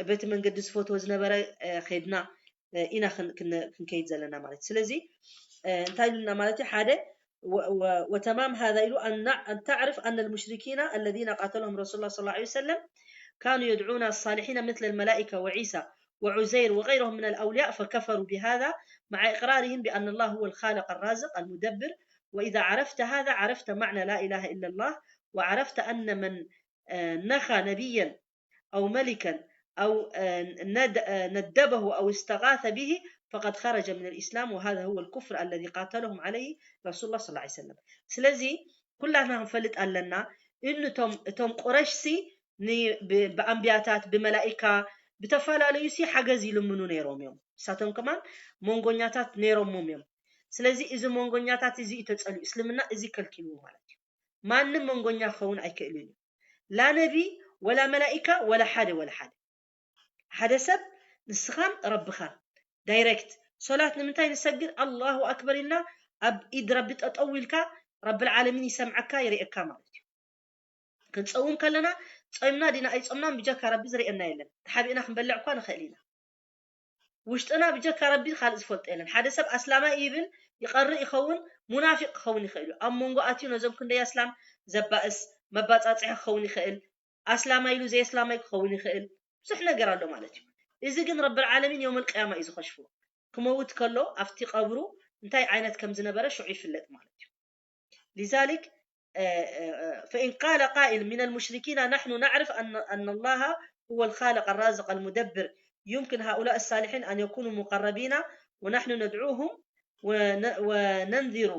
በቲ መንገዲ ዝፈትዎ ዝነበረ፣ እ፣ ኸድና፣ እ፣ ኢና ክን-፣ ክን-፣ ክንከይድ ዘለና ማለት እዩ። ስለዚ፣ እ፣ እንታይ ኢሉና ማለት እዩ? ሓደ፣ و-، و-، وتمام هذا إلو أن نع-، أن تعرف أن المشركين الذين قاتلهم رسول الله صلى الله عليه وسلم كانوا يدعون الصالحين مثل الملائكة وعيسى وعزير وغيرهم من الأولياء، فكفروا بهذا مع إقرارهم بأن الله هو الخالق الرازق المدبر. وإذا عرفت هذا عرفت معنى لا إله إلا الله، وعرفت أن من، آه، نخى نبيا أو ملكا أو، آه، ند-، آه، ندبه أو استغاث به فقد خرج من الإسلام، وهذا هو الكفر الذي قاتلهم عليه رسول الله صلى الله عليه وسلم. ስለዚ ኩላትና ክንፈልጥ ኣለና፣ እኑ እቶም፣ እቶም ቁረሽሲ ን-፣ ብ-፣ ብኣንብያታት፣ ብመላኢካ፣ ብተፈላለዩ ሲ ሓገዝ ይልምኑ ነይሮም እዮም። ንሳቶም ከማን መንጎኛታት ነይሮሞም እዮም። ስለዚ እዚ መንጎኛታት እዚ እዩ ተጸልዩ፣ እስልምና እዚ ከልኪልዎ ማለት እዩ። ማንም መንጎኛ ክኸውን ኣይክእልን እዩ። ላ ነቢ፣ ወላ መላኢካ፣ ወላ ሓደ፣ ወላ ሓደ። ሓደ ሰብ ንስኻን ረብኻን ዳይሬክት ሶላት ንምንታይ ንሰግድ? ኣላሁ ኣክበር ኢልና ኣብ ኢድ ረቢ ጠጠው ኢልካ ረብል ዓለሚን ይሰምዓካ፣ ይርእየካ ማለት እዩ። ክንጸውም ከለና ጾይምና ዲና ኣይጾምናን ብጀካ ረቢ ዝርእየና የለን። ተሓቢእና ክንበልዕ እኳ ንኽእል ኢና። ውሽጥና ብጀካ ረቢ ካልእ ዝፈልጦ የለን። ሓደ ሰብ ኣስላማይ ይብል፣ ይቐርእ ይኸውን፣ ሙናፊቅ ክኸውን ይኽእል እዩ። ኣብ መንጎ ኣትዩ ነዞም ክንደይ ኣስላም ዘባእስ መባጻጽሒ ክኸውን ይኽእል። ኣስላማይ ኢሉ ዘየስላማይ ክኸውን ይኽእል። ብዙሕ ነገር ኣሎ ማለት እዩ። እዚ ግን ረብል ዓለሚን የውመል ቅያማ እዩ ዝኸሽፎ። ክመውት ከሎ ኣብቲ ቀብሩ እንታይ ዓይነት ከም ዝነበረ ሽዑ ይፍለጥ ማለት እዩ። لذلك، آه، آه، آه، فإن قال قائل من المشركين: نحن نعرف أن، أن الله هو الخالق الرازق المدبر، يمكن هؤلاء الصالحين أن يكونوا مقربين ونحن ندعوهم ون-، وننذر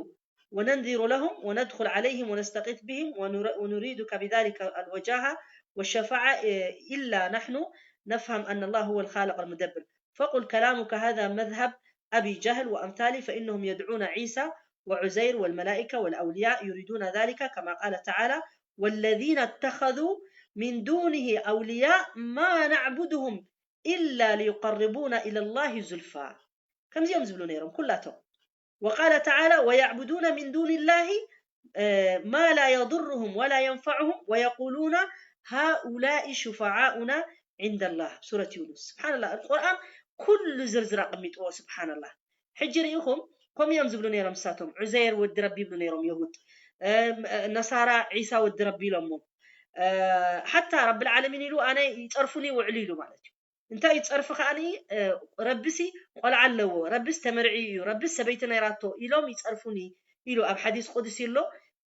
وننذر لهم وندخل عليهم ونستغيث بهم ونر- ونريدك بذلك الوجاهة والشفاعة، إيه، إلا نحن نفهم أن الله هو الخالق المدبر. فقل كلامك هذا مذهب أبي جهل وأمثاله، فإنهم يدعون عيسى وعزير والملائكة والأولياء، يريدون ذلك كما قال تعالى: والذين اتخذوا من دونه أولياء ما نعبدهم إلا ليقربونا إلى الله زلفى. ከምዚኦም ዝብሉ ነይሮም ኩላቶም። وقال تعالى: ويعبدون من دون الله، آه، ما لا يضرهم ولا ينفعهم ويقولون هؤلاء شفعاؤنا عند الله. ሱረት ዩኑስ። ስብሓንላህ፣ ቁርኣን ኩሉ ዝርዝር ኣቐሚጥዎ። ስብሓንላህ። ሕጂ ርኢኹም፣ ከምኡ እዮም ዝብሉ ነይሮም ንሳቶም። ዑዘይር ወዲ ረቢ ይብሉ ነይሮም የሁድ። እም፣ ነሳራ ዒሳ ወዲ ረቢ ኢሎሞ። እ፣ ሓታ ረብል ዓለሚን ኢሉ ኣነ ይጸርፉኒ ይውዕሉ ኢሉ ማለት እዩ። እንታይ እዩ ጸርፊ ከኣኒ? እ፣ ረቢሲ ቆልዓ ኣለዎ፣ ረቢስ ተመርዒ እዩ፣ ረቢስ ሰበይቲ ነይራቶ ኢሎም ይጸርፉኒ ኢሉ ኣብ ሓዲስ ቁድሲ ኣሎ።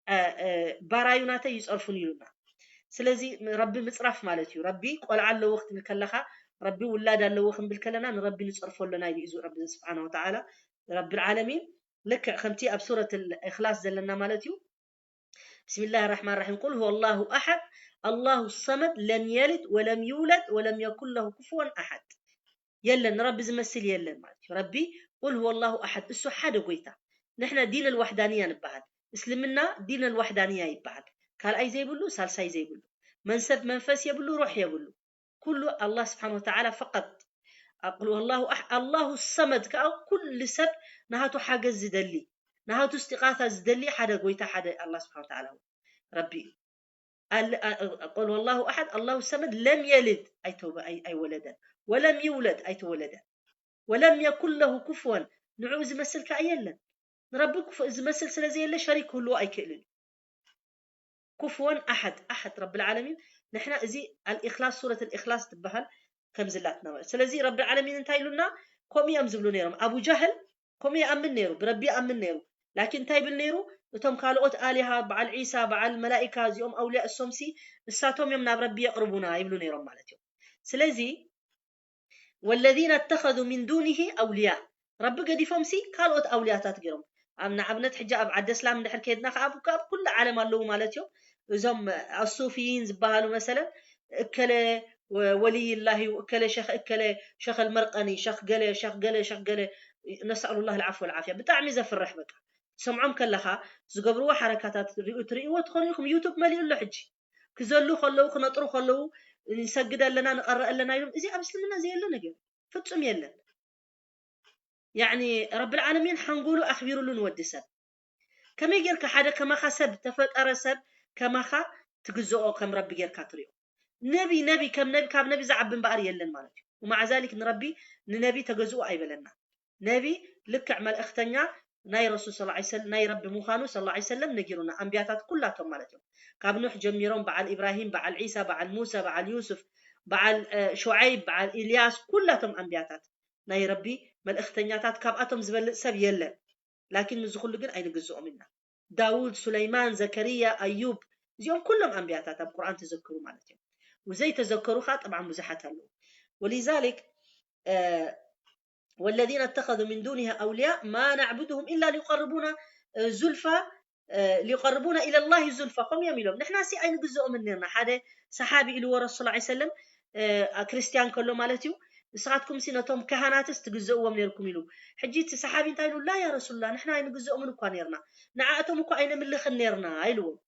እ፣ እ፣ ባራዩ ናተይ ይጸርፉኒ ኢሉና። ስለዚ ረቢ ምጽራፍ ማለት እዩ። ረቢ ቆልዓ ኣለዎ ክትብል ከለኻ፣ ረቢ ውላድ ኣለዎ ክንብል ከለና ንረቢ ንጸርፎ ኣለና ኢሉ እዩ ረቢ ስብሓነ ወተዓላ። ረብል ዓለሚን ልክዕ ከምቲ ኣብ ሱረት ኢኽላስ ዘለና ማለት እዩ። بسم الله الرحمن الرحيم. قل هو الله أحد، الله الصمد، لم يلد ولم يولد ولم يكن له كفوا أحد። የለን፣ ንረቢ ዝመስል የለን ማለት እዩ። ረቢ ቁል ሁወ ላሁ ኣሐድ፣ እሱ ሓደ ጎይታ። ንሕና ዲን ኣልዋሕዳንያ ንበሃል። እስልምና ዲን ኣልዋሕዳንያ ይበሃል። ካልኣይ ዘይብሉ፣ ሳልሳይ ዘይብሉ፣ መንሰብ መንፈስ የብሉ፣ ሩሕ የብሉ። ኩሉ ኣላህ ስብሓን ወተዓላ ፈቀጥ። ቁል ሁወ ላሁ ኣሕ-፣ ኣላሁ ሰመድ ከዓ ኩሉ ሰብ ናሃቱ ሓገዝ ዝደሊ፣ ናሃቱ እስቲቃታ ዝደሊ ሓደ ጎይታ፣ ሓደ ኣላህ ስብሓን ወተዓላ ረቢ እዩ። ኣል-፣ ኣ-፣ ኣ-፣ ቁል ወላሁ ኣሓድ ኣላሁ ሰመድ ለም የልድ ኣይተወ-፣ ኣይ-፣ ኣይወለደን፣ ወለም ይውለድ ኣይተወለደን፣ ወለም የኩን ለሁ ኩፍወን፣ ንዕኡ ዝመስል ከኣ የለን። ንረቢ ኩፍ-፣ ዝመስል ስለ ዘየለ ሸሪክ ክህልዎ ኣይክእልን እዩ። ኩፍወን ኣሓድ፣ ኣሓድ ረብል ዓለሚን። ንሕና እዚ ኣልኢኽላስ፣ ሱረት ኣልኢኽላስ ትበሃል ከምዝላትና ማለት። ስለዚ ረብል ዓለሚን እንታይ ኢሉና? ከምኡ እዮም ዝብሉ ነይሮም። ኣቡ ጃህል ከምኡ ይኣምን ነይሩ፣ ብረቢ ይኣምን ነይሩ። ላኪን እንታይ ይብል ነይሩ? እቶም ካልኦት ኣሊሃ፣ በዓል ዒሳ፣ በዓል መላኢካ፣ እዚኦም ኣውልያ እሶምሲ፣ እሳቶም እዮም ናብ ረቢ የቕርቡና ይብሉ ነይሮም ማለት እዮም። ስለዚ ወለዚነ እተኸዙ ሚን ዱኒሂ ኣውልያ፣ ረቢ ገዲፎምሲ ካልኦት ኣውልያታት ገይሮም። ኣብ ንኣብነት ሕጂ ኣብ ዓዲ እስላም እንድሕር ከይድና ከኣ ኣብ፣ ኣብ ኩሉ ዓለም ኣለዉ ማለት እዮም። እዞም ኣሱፊይን ዝበሃሉ መሰለን እከለ ወ-፣ ወልይላህ እዩ፣ እከለ ሸኽ፣ እከለ ሸኸል መርቀኒ፣ ሸኽ ገለ፣ ሸኽ ገለ፣ ሸኽ ገለ፣ ነስኣሉላህ ልዓፍ ወልዓፍያ። ብጣዕሚ ዘፍርሕ በቃ። ትሰምዖም ከለኻ ዝገብርዎ ሓረካታት ሪኡ-፣ ትርእይዎ ትኾኑ ኢኹም። ዩቱብ መሊኡ ኣሎ ሕጂ። ክዘሉ ከለዉ፣ ክነጥሩ ከለዉ፣ "ንሰግድ ኣለና፣ ንቐርእ ኣለና" ኢሎም። እዚ ኣብ እስልምና ዘየለ ነገር ፍጹም የለን። ያዕኒ ረብል ዓለሚን ሓንጎሉ ኣኽቢሩሉ ንወዲ ሰብ። ከመይ ጌርካ ሓደ ከማኻ ሰብ ተፈጠረ ሰብ ከማኻ ትግዝኦ ከም ረቢ ጌርካ ትሪኦ? ነቢ፣ ነቢ ከም ነቢ፣ ካብ ነቢ ዝዓቢ እምበኣር የለን ማለት እዩ። ወማዓ ዛሊክ ንረቢ፣ ንነቢ ተገዝኡ ኣይበለና። ነቢ ልክዕ መልእኽተኛ ናይ ረሱል ሰለላሁ ዐለይሂ ወሰለም፣ ናይ ረቢ ምዃኑ ሰለላሁ ዐለይሂ ወሰለም ነጊሩና። ኣንብያታት ኩላቶም ማለት እዮም። ካብ ኑሕ ጀሚሮም በዓል ኢብራሂም፣ በዓል ዒሳ፣ በዓል ሙሳ፣ በዓል ዩሱፍ፣ በዓል፣ እ፣ ሹዓይብ፣ በዓል ኢልያስ፣ ኩላቶም ኣንብያታት ናይ ረቢ መልእኽተኛታት፣ ካብኣቶም ዝበልጽ ሰብ የለን። ላኪን ምስዚ ኩሉ ግን ኣይንግዝኦም ኢና። ዳውድ፣ ሱለይማን፣ ዘከርያ፣ ኣዩብ፣ እዚኦም ኩሎም ኣንብያታት ኣብ ቁርኣን ተዘክሩ ማለት እዮም። ወዘይተዘከሩ ኸዓ ጠብዓን ብዙሓት ኣለዉ። ወሊዛሊክ፣ እ፣ ወለዚነ እተኸዙ ሚን ዱኒሂ ኣውልያ ማ ናዕቡድሁም ኢላ ሊዩቀርቡና፣ እ፣ ዙልፋ፣ እ፣ ሊዩቀርቡና ኢለላሂ ዙልፋ፣ ከምኡ እዮም ኢሎም። ንሕና ሲ ኣይንግዝኦምን ነርና። ሓደ ሰሓቢ ኢልዎ ረሱል ሰለላሁ ዐለይሂ ወሰለም፣ እ፣ ክርስትያን ከሎ ማለት እዩ፣ ንስኻትኩም ሲ ነቶም ካህናትስ ትግዝእዎም ነርኩም ኢሉ። ሕጂ እቲ ሰሓቢ እንታይ ኢሉ? ላ ያ ረሱሉላህ፣ ንሕና ኣይንግዝኦምን እኳ ነርና። ንዓኣቶም እኳ ኣይነምልኽን ነርና ኢልዎም።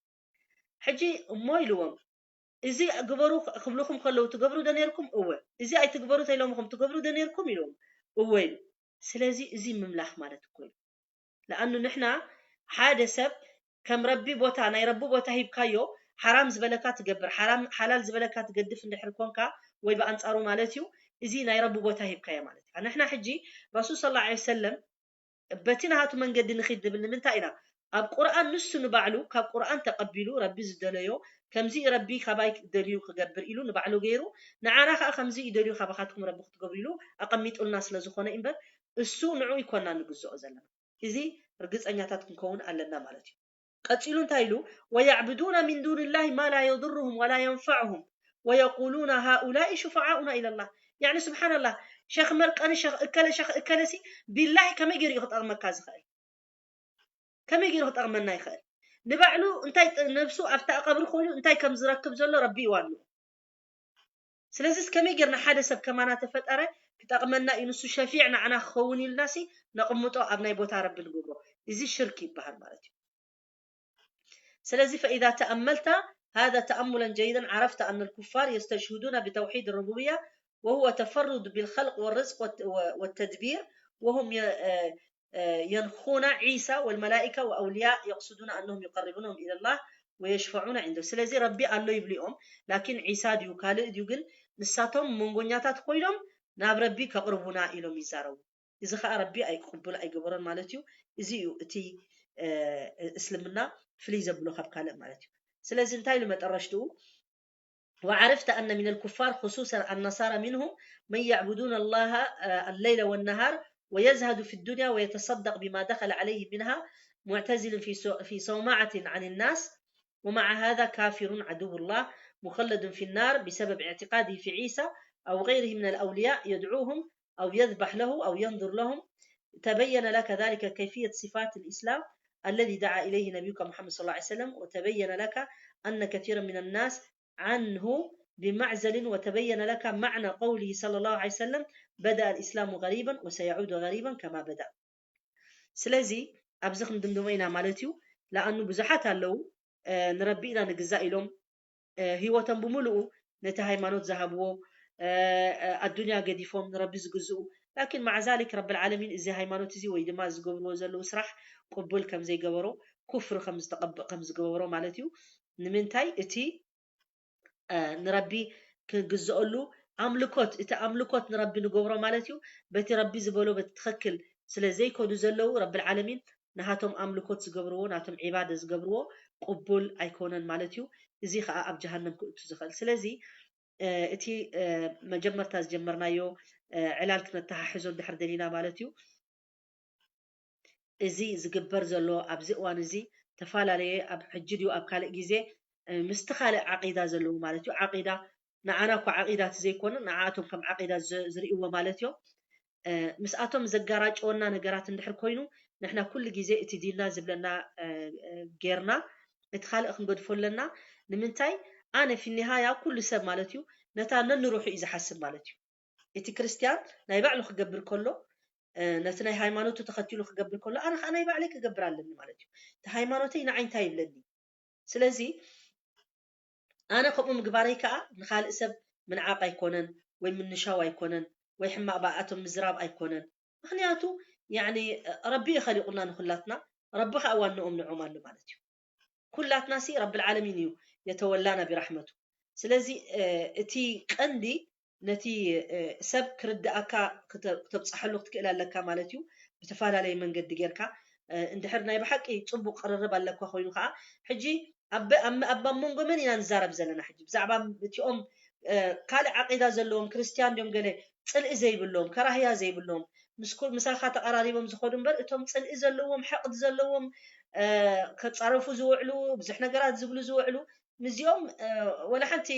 ሕጂ እሞ ኢልዎም፣ እዚ ግበሩ ክብልኹም ከለዉ ትገብሩ ዶ ነርኩም? እወ። እዚ ኣይትግበሩ ተኢሎምኹም ትገብሩ ዶ ነርኩም? ኢልዎም። እወ ኢሉ። ስለዚ እዚ ምምላኽ ማለት እኮ እዩ። ለኣኑ ንሕና ሓደ ሰብ ከም ረቢ ቦታ፣ ናይ ረቢ ቦታ ሂብካዮ፣ ሓራም ዝበለካ ትገብር፣ ሓራም፣ ሓላል ዝበለካ ትገድፍ እንድሕር ኮንካ፣ ወይ ብኣንጻሩ ማለት እዩ፣ እዚ ናይ ረቢ ቦታ ሂብካዮ ማለት እዩ። ንሕና ሕጂ ረሱል ሰለላሁ ዐለይሂ ወሰለም በቲ ናሃቱ መንገዲ ንኺድ ንብል ንምንታይ ኢና? ኣብ ቁርኣን ንሱ ንባዕሉ ካብ ቁርኣን ተቐቢሉ ረቢ ዝደለዮ፣ ከምዚ እዩ ረቢ ካባይ ደልዩ ክገብር ኢሉ ንባዕሉ ገይሩ፣ ንዓና ኸኣ ከምዚ እዩ ደልዩ ካባኻትኩም ረቢ ክትገብሩ ኢሉ ኣቐሚጡልና ስለ ዝኾነ እዩ እምበር፣ እሱ ንዕኡ ኣይኮና ንግዝኦ ዘለና። እዚ ርግጸኛታት ክንከውን ኣለና ማለት እዩ። ቀጺሉ እንታይ ኢሉ? "ወየዕቡዱነ ሚን ዱኒላሂ ማ ላ የዱሩሁም ወላ የንፈዑሁም ወየቁሉነ ሃኡላኢ ሹፈዓኡና ኢለላህ።" ያዕኒ ስብሓንላህ፣ ሸኽ መርቀኒ፣ ሸኽ እከለ፣ ሸኽ እከለሲ ቢላሂ ከመይ ገይሩ እዩ ክጠቕመካ ዝኽእል? ከመይ ገይሩ ክጠቕመና ይኽእል? ንባዕሉ እንታይ ጥ- ነብሱ ኣብታ ቀብሪ ኮይኑ እንታይ ከም ዝረክብ ዘሎ ረቢ ይዋኑ። ስለዚስ ከመይ ጌርና ሓደ ሰብ ከማና ተፈጠረ ክጠቕመና እዩ ንሱ ሸፊዕ ንዓና ክኸውን ኢልናሲ ነቕምጦ ኣብ ናይ ቦታ ረቢ ንገብሮ? እዚ ሽርክ ይበሃል ማለት እዩ። ስለዚ فإذا تأملت هذا تأملا جيدا عرفت أن الكفار يستشهدون بتوحيد الربوبية وهو تفرد بالخلق والرزق والت- و- والتدبير وهم ي- آه، آه، ينخون عيسى والملائكة وأولياء يقصدون أنهم يقربونهم إلى الله ويشفعون عنده. ስለዚ ረቢ ኣሎ ይብሉ እዮም፣ ላኪን ዒሳ ድዩ ካልእ ድዩ ግን ንሳቶም መንጎኛታት ኮይኖም ናብ ረቢ ከቕርቡና ኢሎም ይዛረቡ። እዚ ከዓ ረቢ ኣይቅቡል ኣይገበሮን ማለት እዩ። እዚ እዩ እቲ እ፣ እስልምና ፍልይ ዘብሎ ካብ ካልእ ማለት እዩ። ስለዚ እንታይ ኢሉ መጠረሽትኡ? وعرفت أن من الكفار خصوصا النصارى منهم من يعبدون الله آه، الليل والنهار ويزهد في الدنيا ويتصدق بما دخل عليه منها معتزل في سو- في صومعة عن الناس ومع هذا كافر عدو الله مخلد في النار بسبب اعتقاده في عيسى أو غيره من الأولياء يدعوهم أو يذبح له أو ينذر لهم تبين لك ذلك كيفية صفات الإسلام الذي دعا إليه نبيك محمد صلى الله عليه وسلم وتبين لك أن كثيرا من الناس عنه بمعزل وتبين لك معنى قوله صلى الله عليه وسلم بدأ الإسلام غريبا وسيعود غريبا كما بدأ. ስለዚ ኣብዚ ክንድምድሞ ኢና ማለት እዩ። ለኣኑ ብዙሓት ኣለዉ ንረቢ ኢና ንግዛእ ኢሎም ህይወቶም ብምሉኡ ነቲ ሃይማኖት ዝሃብዎ ኣዱንያ ገዲፎም ንረቢ ዝግዝኡ ላኪን ማዕዛሊክ ረብል ዓለሚን እዚ ሃይማኖት እዚ ወይ ድማ ዝገብርዎ ዘለዉ ስራሕ ቅቡል ከም ዘይገበሮ ኩፍር ከም ዝተቀብእ ከም ዝገበሮ ማለት እዩ። ንምንታይ እቲ ንረቢ ክግዝኦሉ ኣምልኮት እቲ ኣምልኮት ንረቢ ንገብሮ ማለት እዩ። በቲ ረቢ ዝበሎ በቲ ትኽክል ስለ ዘይከዱ ዘለዉ ረብል ዓለሚን ንሃቶም ኣምልኮት ዝገብርዎ ናቶም ዒባደ ዝገብርዎ ቅቡል ኣይኮነን ማለት እዩ። እዚ ከዓ ኣብ ጀሃነም ክእቱ ዝኽእል ስለዚ እቲ መጀመርታ ዝጀመርናዮ ዕላል ክነተሓሕዞ እንድሕር ደሊና ማለት እዩ። እዚ ዝግበር ዘሎ ኣብዚ እዋን እዚ ተፈላለየ ኣብ ሕጂ ድዩ ኣብ ካልእ ግዜ ምስቲ ካልእ ዓቂዳ ዘለዉ ማለት እዩ። ዓቂዳ ንዓና እኳ ዓቂዳ እቲ ዘይኮነ ንዓኣቶም ከም ዓቂዳ ዝርእይዎ ማለት እዮም። ምስኣቶም ዘጋራጨወና ነገራት እንድሕር ኮይኑ ንሕና ኩሉ ግዜ እቲ ዲንና ዝብለና ጌርና እቲ ካልእ ክንገድፎ ኣለና። ንምንታይ ኣነ ፊኒሃያ ኩሉ ሰብ ማለት እዩ ነታ ነንሩሑ እዩ ዝሓስብ ማለት እዩ። እቲ ክርስትያን ናይ ባዕሉ ክገብር ከሎ ነቲ ናይ ሃይማኖቱ ተኸቲሉ ክገብር ከሎ ኣነ ከዓ ናይ ባዕለይ ክገብር ኣለኒ ማለት እዩ። እቲ ሃይማኖተይ ንዓይ እንታይ ይብለኒ? ስለዚ ኣነ ከምኡ ምግባረይ ከዓ ንካልእ ሰብ ምንዓቕ ኣይኮነን ወይ ምንሻው ኣይኮነን ወይ ሕማቕ ብኣቶም ምዝራብ ኣይኮነን። ምክንያቱ ያኒ ረቢ እዩ ከሊቁና ንኩላትና ረቢ ከዓ ዋንኦም ንዖም ኣሎ ማለት እዩ። ኩላትና ሲ ረብል ዓለሚን እዩ የተወላና ቢራሕመቱ። ስለዚ እቲ ቀንዲ ነቲ ሰብ ክርድኣካ ክተብፅሓሉ ክትክእል ኣለካ ማለት እዩ። ብተፈላለየ መንገዲ ጌርካ እንድሕር ናይ ብሓቂ ፅቡቅ ቅርርብ ኣለካ ኮይኑ ከዓ ሕጂ ኣብ ኣብ መንጎ መን ኢና ንዛረብ ዘለና ሕጂ ብዛዕባ እቲኦም ካልእ ዓቂዳ ዘለዎም ክርስትያን ድዮም ገለ ፅልኢ ዘይብሎም ከራህያ ዘይብሎም ምስ ምሳኻ ተቐራሪቦም ዝኸዱ እምበር እቶም ፅልኢ ዘለዎም ሕቕድ ዘለዎም ከፃረፉ ዝውዕሉ ብዙሕ ነገራት ዝብሉ ዝውዕሉ ምስዚኦም ወላ ሓንቲ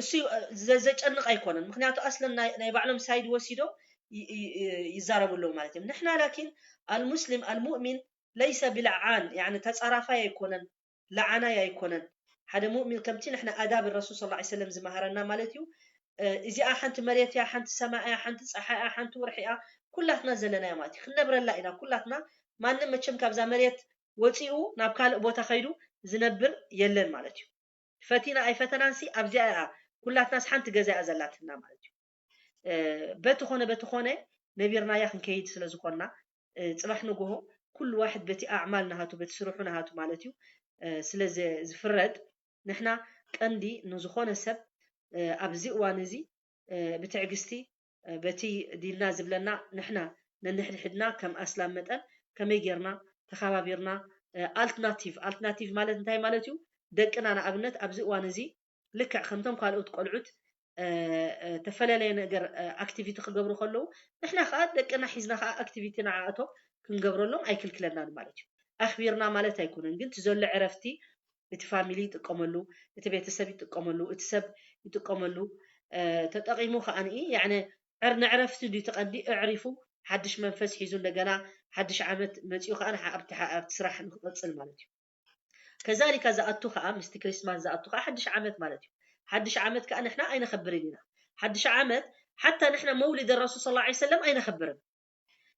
እሱ ዘጨንቕ ኣይኮነን። ምክንያቱ ኣስለን ናይ ባዕሎም ሳይድ ወሲዶም ይዛረቡ ኣለዉ ማለት እዮም። ንሕና ላኪን ኣልሙስሊም ኣልሙእሚን ለይሰ ብለዓን ተፃራፋይ ኣይኮነን። ለዓናይ ኣይኮነን። ሓደ ሙእሚን ከምቲ ንሕና ኣዳብ ረሱል ስ ሰለም ዝመሃረና ማለት እዩ። እዚኣ ሓንቲ መሬት እያ፣ ሓንቲ ሰማይ እያ፣ ሓንቲ ፀሓይ እያ፣ ሓንቲ ወርሒ እያ፣ ኩላትና ዘለናያ ማለት እዩ። ክንነብረላ ኢና ኩላትና። ማንም መቸም ካብዛ መሬት ወፂኡ ናብ ካልእ ቦታ ከይዱ ዝነብር የለን ማለት እዩ። ፈቲና ኣይፈተናንሲ ኣብዚኣ እያ ኩላትናስ ሓንቲ ገዛ እያ ዘላትና ማለት እዩ። በቲ ኮነ በቲ ኮነ ነቢርናያ ክንከይድ ስለ ዝኾንና ጽባሕ ንግሆ ኩሉ ዋሕድ በቲ ኣዕማል ናሃቱ በቲ ስርሑ ናሃቱ ማለት እዩ ስለ ዝፍረድ ንሕና ቀንዲ ንዝኾነ ሰብ ኣብዚ እዋን እዚ ብትዕግስቲ በቲ ዲንና ዝብለና ንሕና ነንሕድሕድና ከም ኣስላም መጠን ከመይ ጌርና ተኸባቢርና ኣልትናቲቭ ኣልትናቲቭ ማለት እንታይ ማለት እዩ? ደቅና ንኣብነት ኣብዚ እዋን እዚ ልክዕ ከምቶም ካልኦት ቆልዑት ተፈላለየ ነገር ኣክቲቪቲ ክገብሩ ከለዉ ንሕና ከዓ ደቅና ሒዝና ከዓ ኣክቲቪቲ ንዓኣቶም ክንገብረሎም ኣይክልክለናን ማለት እዩ። ኣኽቢርና ማለት ኣይኮነን ግን እቲ ዘሎ ዕረፍቲ እቲ ፋሚሊ ይጥቀመሉ፣ እቲ ቤተሰብ ይጥቀመሉ፣ እቲ ሰብ ይጥቀመሉ ተጠቒሙ ከዓ ንኢ ያዕነ ዕር ንዕረፍቲ ድዩ ተቐዲ እዕሪፉ ሓድሽ መንፈስ ሒዙ እንደገና ሓድሽ ዓመት መጺኡ ከዓ ንዓ-፣ ኣብቲ ሓ-፣ ኣብቲ ስራሕ ንክቐጽል ማለት እዩ። ከዛሊካ ዝኣቱ ከዓ፣ ምስቲ ክሪስማስ ዝኣቱ ከዓ ሓድሽ ዓመት ማለት እዩ። ሓድሽ ዓመት ከዓ ንሕና ኣይነኸብርን ኢና። ሓድሽ ዓመት ሓታ ንሕና መውሊድ ረሱል ሰለላሁ ዐለይሂ ወሰለም ኣይነኸብርን።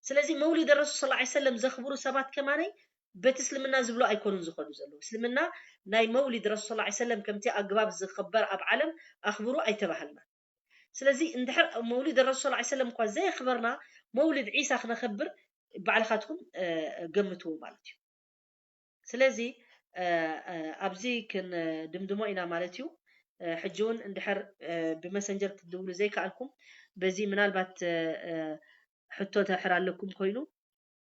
ስለዚ መውሊድ ረሱል ሰለላሁ ዐለይሂ ወሰለም ዘኽብሩ ሰባት ከማነይ በቲ እስልምና ዝብሎ ኣይኮኑን ዝኸዱ ዘለዉ። እስልምና ናይ መውሊድ ረሱል ሰለላሁ ዐለይሂ ወሰለም ከምቲ ኣግባብ ዝኽበር ኣብ ዓለም ኣኽብሩ ኣይተባህልና። ስለዚ እንድሕር መውሊድ ረሱል ሰለላሁ ዐለይሂ ወሰለም እኳ ዘየኽበርና፣ መውሊድ ዒሳ ክነኽብር ባዕልኻትኩም፣ እ፣ ገምትዎ ማለት እዩ። ስለዚ፣ እ፣ እ፣ ኣብዚ ክንድምድሞ ኢና ማለት እዩ። እ፣ ሕጂ እውን እንድሕር፣ እ፣ ብመሰንጀር ክትድውሉ ዘይከኣልኩም፣ በዚ ምናልባት፣ እ፣ እ፣ ሕቶ ድሕር ኣለኩም ኮይኑ፣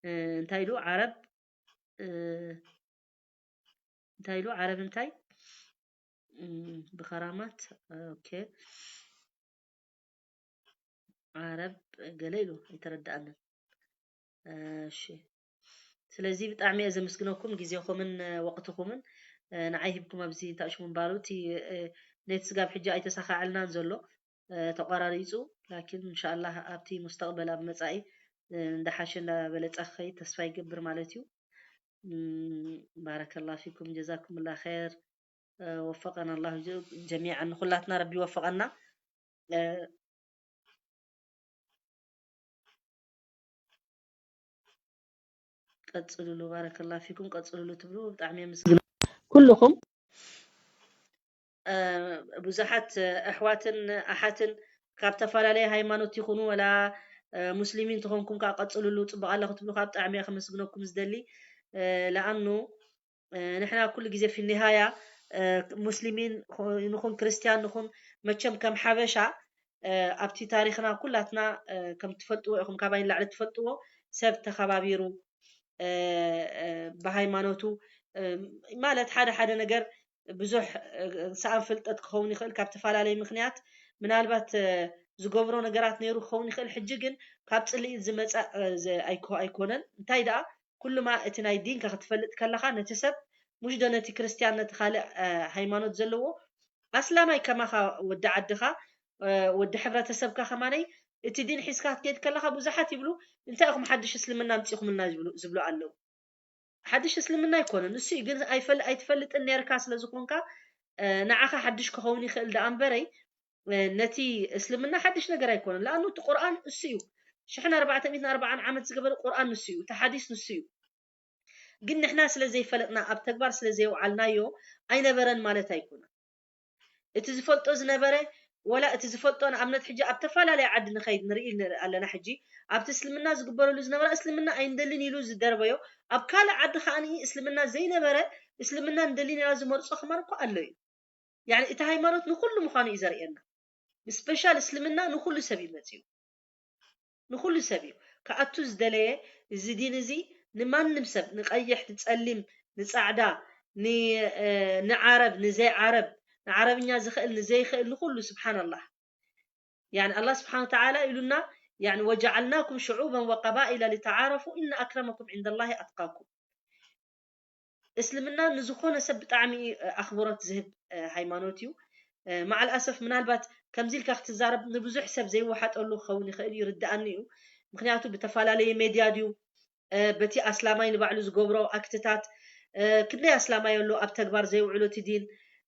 እ፣ እንታይ ኢሉ ዓረብ፣ እ፣ እንታይ ኢሉ ዓረብ እንታይ፣ እም፣ ብኸራማት፣ ኦኬ። ዓረብ ገለ ኢሉ ኣይተረድኣንን። እሺ። ስለዚ ብጣዕሚ እየ ዘመስግነኩም ግዜኹምን፣ እ፣ ወቕትኹምን፣ እ፣ ንዓይ ሂብኩም ኣብዚ ተኣሽሙ ምባሉ። እቲ፣ እ፣ ኔት ስጋብ ሕጂ ኣይተሳኻዐልናን ዘሎ፣ እ፣ ተቋራሪጹ። ላኪን እንሻኣላህ ኣብቲ ሙስተቕበል ኣብ መጻኢ፣ እ፣ እንዳሓሸ እንዳበለጸ ክኸይድ ተስፋ ይገብር ማለት እዩ። እም፣ ባረከላህ ፊኩም ጀዛኩምላ ኸይር። እ፣ ወፈቀና ኣላሁ ጀ-፣ ጀሚዓን ንኹላትና ረቢ ይወፈቀና። እ፣ ቀጽልሉ፣ ባረከላህ ፊኩም፣ ቀጽልሉ ትብሉ ብጣዕሚ የመስግን ኩልኹም። እ፣ ብዙሓት፣ እ፣ ኣሕዋትን ኣሓትን ካብ ተፈላለየ ሃይማኖት ይኹኑ ወላ፣ እ፣ ሙስሊሚን ተኾንኩም ከዓ ቀጽልሉ፣ ጽቡቕ ኣለኹ ትብሉ ከዓ ብጣዕሚ እየ ከመስግነኩም ዝደሊ። እ፣ ለኣኑ እ፣ ንሕና ኩሉ ግዜ ፊ ኒሃያ፣ እ፣ ሙስሊሚን ኹ-፣ ንኹን ክርስትያን ንኹን መቸም ከም ሓበሻ፣ እ፣ ኣብቲ ታሪኽና ኩላትና፣ እ፣ ከም ትፈልጥዎ ኢኹም፣ ካባይ ንላዕሊ ትፈልጥዎ፣ ሰብ ተኸባቢሩ፣ እ፣ እ፣ ብሃይማኖቱ፣ እ፣ ማለት ሓደ ሓደ ነገር ብዙሕ፣ እ፣ ሰኣን ፍልጠት ክኸውን ይኽእል ካብ ተፈላለየ ምኽንያት፣ ምናልባት፣ እ፣ ዝገብሮ ነገራት ነይሩ ክኸውን ይኽእል። ሕጂ ግን ካብ ጽልኢ ዝመጸ፣ እ፣ ዘ-፣ ኣይኮ-፣ ኣይኮነን። እንታይ ደኣ፣ ኩሉማ እቲ ናይ ዲንካ ክትፈልጥ ከለኻ ነቲ ሰብ፣ ሙሽ ዶ ነቲ ክርስትያን ነቲ ካልእ፣ እ፣ ሃይማኖት ዘለዎ ኣስላማይ ከማኻ ወዲ ዓድኻ፣ እ፣ ወዲ ሕብረተሰብካ ከማነይ እቲ ዲን ሒዝካ ክትከይድ ከለኻ ብዙሓት ይብሉ፣ "እንታይ ኢኹም ሓድሽ እስልምና ኣምጺኹምልና?" ዝብሉ፣ ዝብሉ ኣለዉ። ሓድሽ እስልምና ኣይኮነን፣ ንሱ እዩ ግን ኣይፈል-፣ ኣይትፈልጥን ነርካ ስለ ዝኾንካ፣ እ፣ ንዓኻ ሓድሽ ክኸውን ይኽእል ደኣ እምበረይ፣ እ፣ ነቲ እስልምና ሓድሽ ነገር ኣይኮነን። ለኣኑ እቲ ቁርኣን እሱ እዩ። ሽሕን ኣርባዕተ ሚእትን ኣርባዓን ዓመት ዝገበረ ቁርኣን ንሱ እዩ። እቲ ሓዲስ ንሱ እዩ። ግን ንሕና ስለ ዘይፈለጥና፣ ኣብ ተግባር ስለ ዘየውዓልናዮ ኣይነበረን ማለት ኣይኮነን። እቲ ዝፈልጦ ዝነበረ፣ ወላ እቲ ዝፈልጦ ንኣብነት ሕጂ ኣብ ተፈላለየ ዓዲ ንኸይድ ንርኢ ን-፣ ኣለና። ሕጂ ኣብቲ እስልምና ዝግበረሉ ዝነበረ እስልምና ኣይንደልን ኢሉ ዝደርበዮ፣ ኣብ ካልእ ዓዲ ከኣ እስልምና ዘይነበረ እስልምና ንደልን ኢላ ዝመርጾ ከማን እኮ ኣሎ እዩ። ያኒ እቲ ሃይማኖት ንኹሉ ምዃኑ እዩ ዘርእየና። ስፔሻል እስልምና ንኹሉ ሰብ እዩ መጺኡ። ንኹሉ ሰብ እዩ ክኣቱ ዝደለየ። እዚ ዲን እዚ ንማንም ሰብ፣ ንቐይሕ፣ ንጸሊም፣ ንጻዕዳ፣ ን-፣ እ፣ ንዓረብ፣ ንዘይዓረብ፣ ንዓረብኛ ዝኽእል፣ ንዘይኽእል፣ ንኹሉ ስብሓንላህ። ያኒ ኣላህ ስብሓን ወተዓላ ኢሉና፣ ያኒ "ወጀዓልናኩም ሽዑበን ወቀባኢላ ሊተዓረፉ ኢነ ኣክረመኩም ዒንደላሂ ኣትቃኩም።" እስልምና ንዝኾነ ሰብ ብጣዕሚ፣ እ፣ ኣኽብሮት ዝህብ፣ እ፣ ሃይማኖት እዩ። እ፣ መዓል ኣሰፍ ምናልባት ከምዚ ኢልካ ክትዛረብ ንብዙሕ ሰብ ዘይወሓጠሉ ክኸውን ይኽእል እዩ፣ ይርድኣኒ እዩ። ምኽንያቱ ብተፈላለየ ሜድያ ድዩ፣ እ፣ በቲ ኣስላማይ ንባዕሉ ዝገብሮ ኣክትታት፣ እ፣ ክንደይ ኣስላማይ ኣሎ ኣብ ተግባር ዘይውዕሎ እቲ ዲን፣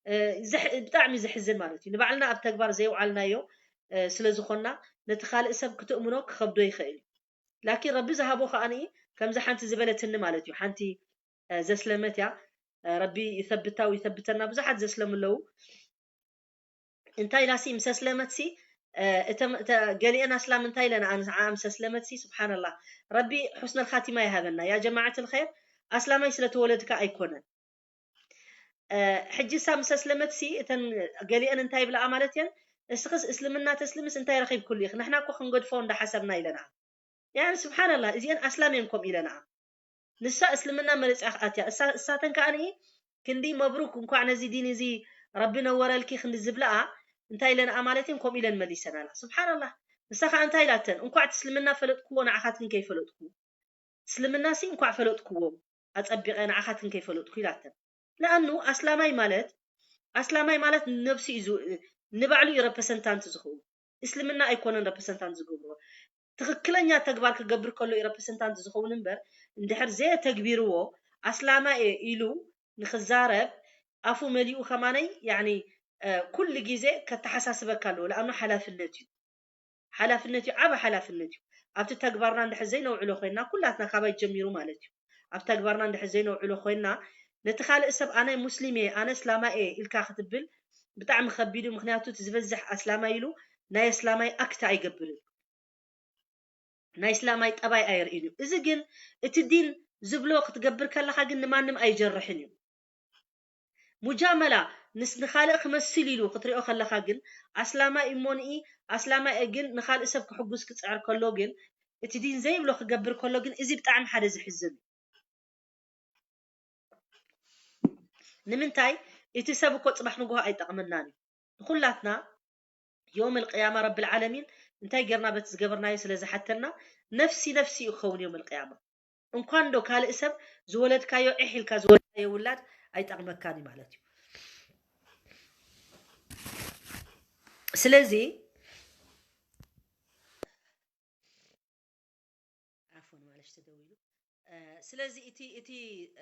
እ፣ ዘሕ-፣ ብጣዕሚ ዘሕዝን ማለት እዩ። ንባዕልና ኣብ ተግባር ዘይውዓልናዮ፣ እ፣ ስለ ዝኾንና ነቲ ካልእ ሰብ ክትእምኖ ክኸብዶ ይኽእል እዩ። ላኪን ረቢ ዝሃቦ ከኣ ከምዚ ሓንቲ ዝበለትኒ ማለት እዩ። ሓንቲ፣ እ፣ ዘስለመት እያ። እ፣ ረቢ ይሰብታ ወይሰብተና። ብዙሓት ዘስለሙ ኣለዉ። እንታይ ኢላሲ ምስ ኣስለመትሲ፣ እ፣ እተ-፣ እተ-፣ ገሊአን ኣስላም እንታይ ኢለንኣ ንዓኣ ምስ ኣስለመትሲ፣ ስብሓንላህ። ረቢ ሑስነል ኻቲማ ይሃበና። ያ ጀማዓት ልኸይር፣ ኣስላማይ ስለ ተወለድካ ኣይኮነን። እ፣ ሕጂ እሳ ምስ ኣስለመትሲ፣ እተን ገሊአን እንታይ ይብልኣ ማለት እየን፣ "እስኽስ እስልምና ተስልምስ እንታይ ረኺብክሉ ኢኺ? ንሕና እኮ ክንገድፎ እንዳሓሰብና" ኢለንኣ። ያኒ ስብሓንላህ፣ እዚአን ኣስላም እየን ከምኡ ኢለንኣ። ንሳ እስልምና መሪጻ እያ ኣትያ። እሳ-፣ እሳተን ከኣ ክንዲ መብሩክ፣ እንኳዕ ነዚ ዲን እዚ ረቢ ነወረልኪ ክንዲ ዝብልኣ፣ እንታይ ኢለንኣ ማለት እየን፣ ከምኡ ኢለን መሊሰናላ። ስብሓንላህ። ንሳ ከኣ እንታይ ኢላተን፣ "እንኳዕ እቲ እስልምና ፈለጥክዎ፣ ንዓኻትክን ከይፈለጥኩ። እስልምናሲ እንኳዕ ፈለጥክዎ፣ ኣጸቢቐ ንዓኻትክን ከይፈለጥኩ" ኢላተን። ለኣኑ ኣስላማይ ማለት፣ ኣስላማይ ማለት ነብሱ እዩ ዝ-፣ ንባዕሉ እዩ ረፕረሰንታንት ዝኸውን። እስልምና ኣይኮነን ረፕረሰንታንት ዝገብርዎ። ትኽክለኛ ተግባር ክገብር ከሎ እዩ ረፕረዘንታንት ዝኸውን እምበር፣ እንድሕር ዘየተግቢርዎ ኣስላማይ እየ ኢሉ ንኽዛረብ ኣፉ መሊኡ ከማነይ፣ ያኒ፣ እ፣ ኩሉ ግዜ ከተሓሳስበካ ኣለዎ። ለኣኑ ሓላፍነት እዩ። ሓላፍነት እዩ፣ ዓቢ ሓላፍነት እዩ። ኣብቲ ተግባርና እንድሕር ዘይነውዕሎ ኮይንና፣ ኩላትና ካባይ ጀሚሩ ማለት እዩ። ኣብ ተግባርና እንድሕር ዘይነውዕሎ ኮይንና፣ ነቲ ካልእ ሰብ ኣነ ሙስሊም እየ፣ ኣነ እስላማይ እየ ኢልካ ክትብል ብጣዕሚ ከቢድ እዩ። ምኽንያቱ እቲ ዝበዝሕ ኣስላማይ ኢሉ ናይ ኣስላማይ ኣክት ኣይገብርን። ናይ እስላማይ ጠባይ ኣየርእን እዩ። እዚ ግን እቲ ዲን ዝብሎ ክትገብር ከለኻ ግን ንማንም ኣይጀርሕን እዩ። ሙጃመላ ንስ-፣ ንኻልእ ክመስል ኢሉ ክትሪኦ ከለኻ ግን ኣስላማይ እሞ ንኢ ኣስላማይ እየ ግን ንኻልእ ሰብ ክሕጉስ ክጽዕር ከሎ ግን እቲ ዲን ዘይብሎ ክገብር ከሎ ግን እዚ ብጣዕሚ ሓደ ዝሕዝን እዩ። ንምንታይ? እቲ ሰብ እኮ ጽባሕ ንግሆ ኣይጠቕመናን እዩ። ንኹላትና ዮም ኣልቅያማ ረብል ዓለሚን እንታይ ጌርና በቲ ዝገበርናዮ ስለ ዝሓተና ነፍሲ ነፍሲ እዩ ክኸውን ዮም ኣልቅያማ። እንኳን ዶ ካልእ ሰብ ዝወለድካዮ ዒሕ ኢልካ ዝወለድካዮ ውላድ ኣይጠቕመካን እዩ ማለት እዩ። ስለዚ ዓፎን ማለሽ ተደዊሉ። እ፣ ስለዚ እቲ፣ እቲ፣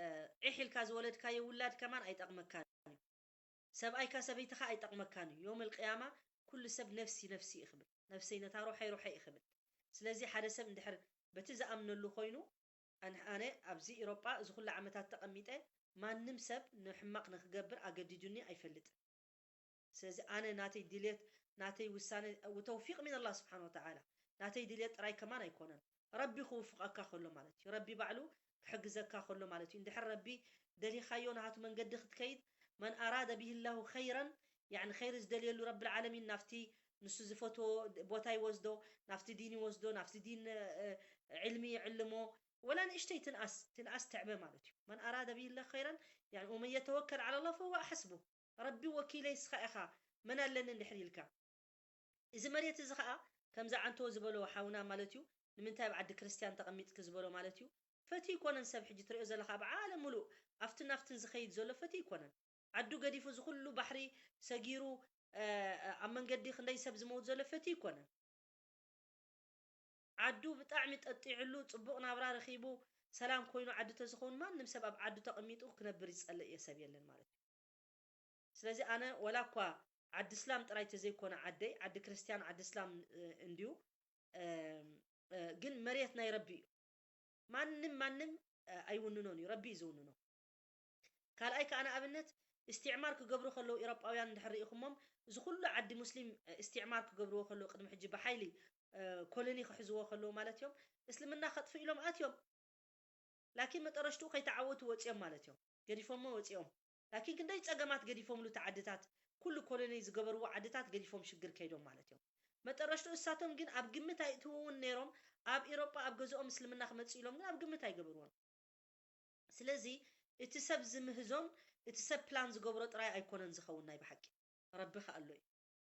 እ፣ ዒሕ ኢልካ ዝወለድካዮ ውላድ ከማን ኣይጠቕመካን እዩ። ሰብኣይካ ሰበይትኻ ኣይጠቕመካን እዩ። ዮም ኣልቅያማ ኩሉ ሰብ ነፍሲ ነፍሲ እዩ ክብል፣ ነፍሰይ ነታ ሮሐይ ሮሐይ እዩ ክብል። ስለዚ ሓደ ሰብ እንድሕር በቲ ዝኣምነሉ ኮይኑ፣ ኣን-፣ ኣነ ኣብዚ ኢሮጳ እዚ ኩሉ ዓመታት ተቐሚጠ ማንም ሰብ ንሕማቕ ንክገብር ኣገዲዱኒ ኣይፈልጥን። ስለዚ ኣነ ናተይ ድልየት፣ ናተይ ውሳነ፣ ወተውፊቕ ሚን ኣላህ ስብሓን ወተዓላ፣ ናተይ ድልየት ጥራይ ከማን ኣይኮነን። ረቢ ክውፍቐካ ከሎ ማለት እዩ። ረቢ ባዕሉ ክሕግዘካ ከሎ ማለት እዩ። እንድሕር ረቢ ደሊኻዮ ናሃቱ መንገዲ ክትከይድ፣ መን ኣራደ ቢሂ ላሁ ኸይረን፣ ያዕኒ ኸይሪ ዝደልየሉ ረብል ዓለሚን ናብቲ ንሱ ዝፈትዎ ቦታ ይወስዶ፣ ናብቲ ዲን ይወስዶ፣ ናብቲ ዲን፣ እ፣ ዕልሚ ይዕልሞ። ወላ ንእሽተይ ትንኣስ፣ ትንኣስ ትዕበ ማለት እዩ። መን ኣራደ ቢሂ ላሁ ኸይረን፣ ያዕኒ ወመን የተወከል ዓላ ላህ ፈሁወ ሓስቡ። ረቢ ወኪለይ እስኻ ኢኻ፣ መን ኣለኒ እንድሕር ኢልካ። እዚ መሬት እዚ ኸኣ ከምዚ ዓንቶ ዝበሎ ሓውና ማለት እዩ፣ ንምንታይ ኣብ ዓዲ ክርስትያን ተቐሚጥኪ ዝበሎ ማለት እዩ። ፈትዩ ይኮነን ሰብ ሕጂ ትሪኦ ዘለኻ ኣብ ዓለም ሙሉእ ኣብትን ናብትን ዝኸይድ ዘሎ ፈትዩ ይኮነን። ዓዱ ገዲፉ እዚ ኩሉ ባሕሪ ሰጊሩ፣ እ፣ ኣብ መንገዲ ክንደይ ሰብ ዝመውት ዘሎ ፈትዩ ይኮነን። ዓዱ ብጣዕሚ ጠጢዕሉ፣ ጽቡቕ ናብራ ረኺቡ፣ ሰላም ኮይኑ ዓዲ ተዝኸውን ማንም ሰብ ኣብ ዓዱ ተቐሚጡ ክነብር ዝጸልእ እየ ሰብ የለን ማለት እዩ። ስለዚ ኣነ ወላ እኳ ዓዲ እስላም ጥራይ ተዘይኮነ ዓደይ፣ ዓዲ ክርስትያን ዓዲ እስላም፣ እ፣ እንድዩ፣ እ፣ እ፣ ግን መሬት ናይ ረቢ እዩ። ማንም፣ ማንም፣ እ፣ ኣይውንኖን እዩ፣ ረቢ እዩ ዝውንኖ። ካልኣይ ከኣ ንኣብነት እስትዕማር ክገብሩ ከለዉ ኤውሮጳውያን እንድሕር ርኢኹሞም፣ እዚ ኩሉ ዓዲ ሙስሊም፣ እ፣ እስትዕማር ክገብርዎ ከለዉ ቅድሚ ሕጂ ብሓይሊ፣ እ፣ ኮሎኒ ክሕዝዎ ከለዉ ማለት እዮም፣ እስልምና ከጥፍኡ ኢሎም ኣትዮም። ላኪን መጠረሽትኡ ከይተዓወቱ ወጺኦም ማለት እዮም። ገዲፎሞ ወጺኦም። ላኪን ክንደይ ጸገማት ገዲፎምሉ እቲ ዓድታት፣ ኩሉ ኮሎኒ ዝገበርዎ ዓድታት ገዲፎም ሽግር ከይዶም ማለት እዮም። መጠረሽትኡ እሳቶም ግን ኣብ ግምት ኣይእትውውን ነይሮም፣ ኣብ ኤውሮጳ ኣብ ገዝኦም እስልምና ክመጽእ ኢሎም ግን ኣብ ግምት ኣይገበርዎን። ስለዚ እቲ ሰብ ዝምህዞን እቲ ሰብ ፕላን ዝገብሮ ጥራይ ኣይኮነን ዝኸውን ናይ ብሓቂ። ረቢ ኸኣ ኣሎ እዩ።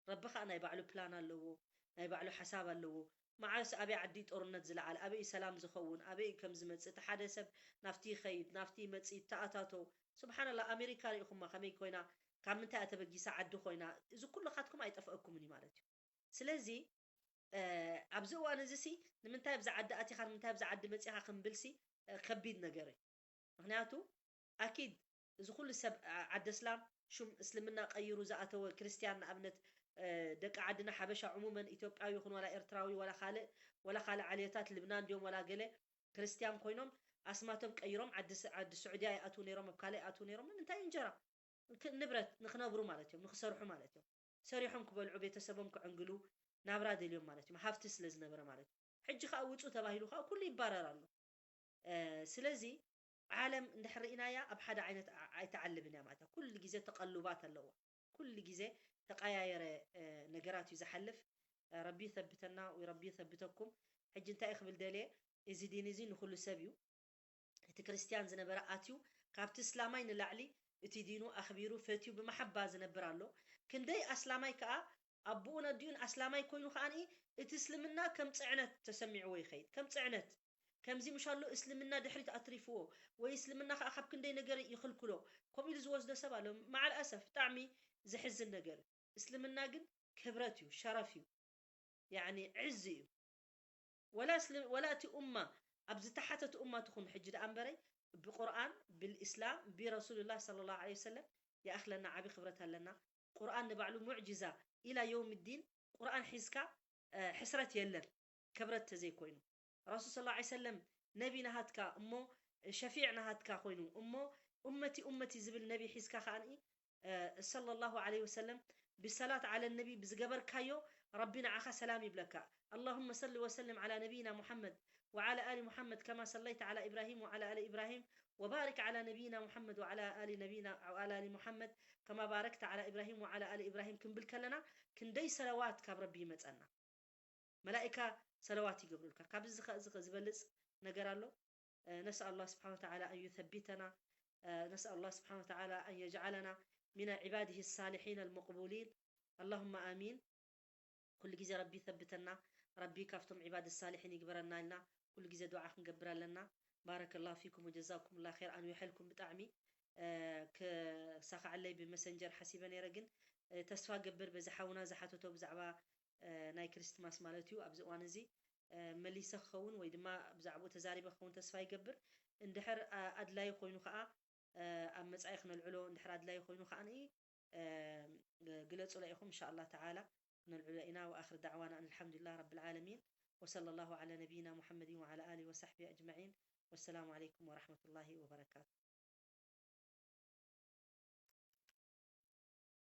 ረቢ ኸኣ ናይ ባዕሉ ፕላን ኣለዎ፣ ናይ ባዕሉ ሓሳብ ኣለዎ። መዓስ ኣበይ ዓዲ ጦርነት ዝለዓል፣ ኣበይ ሰላም ዝኸውን፣ ኣበይ ከም ዝመጽእ፣ እቲ ሓደ ሰብ ናብቲ ይኸይድ፣ ናብቲ ይመጽእ፣ ይተኣታቶ። ስብሓንላህ፣ ኣሜሪካ ርኢኹማ ከመይ ኮይና፣ ካብ ምንታይ እያ ተበጊሳ ዓዲ ኮይና? እዚ ኩሉ ካትኩም ኣይጠፍአኩምን እዩ ማለት እዩ። ስለዚ፣ እ፣ ኣብዚ እዋን እዚ ሲ ንምንታይ ኣብዚ ዓዲ ኣቲኻ፣ ንምንታይ ኣብዚ ዓዲ መጺኻ ክንብል ሲ፣ እ፣ ከቢድ ነገር እዩ። ምኽንያቱ ኣኪድ እዚ ኩሉ ሰብ ዓ-፣ ዓዲ እስላም ሹም እስልምና ቀይሩ ዝኣተወ ክርስትያን፣ ንኣብነት፣ እ፣ ደቂ ዓድና ሓበሻ ዕሙመን ኢትዮጵያዊ ይኹን ዋላ ኤርትራዊ ዋላ ካልእ፣ ዋላ ካልእ ዓሌታት ልብናን ድዮም ዋላ ገለ ክርስትያን ኮይኖም ኣስማቶም ቀይሮም ዓዲ ስ-፣ ዓዲ ስዑድያ ይኣትዉ ነይሮም፣ ኣብ ካልእ ይኣትዉ ነይሮም። ንምንታይ? እንጀራ ክ-፣ ንብረት ንኽነብሩ ማለት እዮም፣ ንኽሰርሑ ማለት እዮም። ሰሪሖም ክበልዑ፣ ቤተሰቦም ክዕንግሉ፣ ናብራ ደልዮም ማለት እዮም። ሃፍቲ ስለ ዝነበረ ማለት እዩ። ሕጂ ኸኣ ውጹ ተባሂሉ ኸኣ ኩሉ ይባረር ኣሎ። እ፣ ስለዚ ዓለም እንድሕር ርኢናያ ኣብ ሓደ ዓይነት ኣ-፣ ኣይትዓልብን እያ ማለት እያ። ኩሉ ግዜ ተቐሉባት ኣለዋ። ኩሉ ግዜ ተቐያየረ፣ እ፣ ነገራት እዩ ዝሓልፍ። እ፣ ረቢ ይሰብተና ወይ ረቢ ይሰብተኩም። ሕጂ እንታይ ክብል ደልየ፣ እዚ ዲን እዚ ንኹሉ ሰብ እዩ። እቲ ክርስትያን ዝነበረ ኣትዩ ካብቲ እስላማይ ንላዕሊ እቲ ዲኑ ኣኽቢሩ ፈትዩ ብመሓባ ዝነብር ኣሎ። ክንደይ ኣስላማይ ከኣ ኣቦኡን ኣዲኡን ኣስላማይ ኮይኑ ከኣ እቲ እስልምና ከም ጽዕነት ተሰሚዕዎ ይኸይድ። ከም ጽዕነት። ከምዚ ምሻሎ እስልምና ድሕሪት ኣትሪፍዎ ወይ እስልምና ከኣ ካብ ክንደይ ነገር ይኽልክሎ። ከምኡ ኢሉ ዝወስዶ ሰብ ኣሎ። መዓል ኣሰፍ ብጣዕሚ ዘሕዝን ነገር እዩ። እስልምና ግን ክብረት እዩ፣ ሸረፍ እዩ። ያዕኒ ዕዝ እዩ። ወላ እስልም-፣ ወላ እቲ ኡማ ኣብ ዝተሓተት ኡማ ትኹን ሕጂ ደኣ እምበረይ ብቁርኣን፣ ብልእስላም፣ ብረሱሉላህ ሰለላሁ ዐለይሂ ወሰለም ይኣኽለና፣ ዓቢ ክብረት ኣለና። ቁርኣን ንባዕሉ ሙዕጅዛ ኢላ የውም ዲን ቁርኣን ሒዝካ፣ እ፣ ሕስረት የለን፣ ክብረት ተዘይኮይኑ። ረሱል ሰለላሁ ዐለይሂ ወሰለም ነቢ ናሃትካ እሞ ሸፊዕ ናሃትካ ኮይኑ እሞ ኡመቲ ኡመቲ ዝብል ነቢ ሒዝካ ከኣ ሰለላሁ ዐለይሂ ወሰለም ብሰላት ዓለ ነቢ ብዝገበርካዮ ረቢ ንዓኻ ሰላም ይብለካ። اللهم صل وسلم على نبينا محمد وعلى آل محمد كما صليت على إبراهيم وعلى آل إبراهيم وبارك على نبينا محمد وعلى آل نبينا وعلى آل محمد كما باركت على إبراهيم وعلى آل إبراهيم ክንብል ከለና ክንደይ ሰለዋት ካብ ረቢ ይመጸና። መላኢካ ሰለዋት ይገብሩልካ። ካብዚ ዝኸ-፣ ዝኸ-፣ ዝበልጽ ነገር ኣሎ? እ፣ ነስኣል ኣላህ ስብሓነ ወተዓላ ኣን ዩሰቢተና፣ እ፣ ነስኣል ኣላህ ስብሓነ ወተዓላ ኣን የጅዓለና ሚነ ዒባድህ ሳሊሒን ኣልመቅቡሊን። ኣላሁመ ኣሚን። ኩሉ ግዜ ረቢ ይሰብተና። ረቢ ካብቶም ዒባድ ሳሊሒን ይግበረና ኢልና ኩሉ ግዜ ዱዓ ክንገብር ኣለና። ባረከላሁ ፊኩም ወጀዛኩም ላ ኸይር። ኣንዊሐልኩም ብጣዕሚ፣ እ፣ ክሳኻዓለይ ብመሰንጀር ሓሲበ ነይረ፣ ግን፣ እ፣ ተስፋ ገብር በዚ ሓውና ዝሓተቶ ብዛዕባ፣ እ፣ ናይ ክሪስትማስ ማለት እዩ። ኣብዚ እዋን እዚ፣ እ፣ መሊሰ ክኸውን ወይ ድማ ብዛዕባኡ ተዛሪበ ክኸውን ተስፋ ይገብር። እንድሕር፣ እ፣ ኣድላዪ ኮይኑ ኸዓ፣ እ፣ ኣብ መጻኢ ክነልዕሎ፣ እንድሕር ኣድላዪ ኮይኑ ኸዓ፣ እ፣ ግለጹላ ኢኹም። ኢንሻ ኣላህ ተዓላ ክነልዕሎ ኢና። ወኣኽር ዳዕዋና ኣን ኣልሓምዱሊላህ ረብል ዓለሚን። ወሰለላሁ ዐላ ነቢይና ሙሐመድን ወዐላ ኣሊሂ ወሰሕቢሂ ኣጅመዒን። ወሰላሙ ዐለይኩም ወረሕመቱላሂ ወበረካቱ።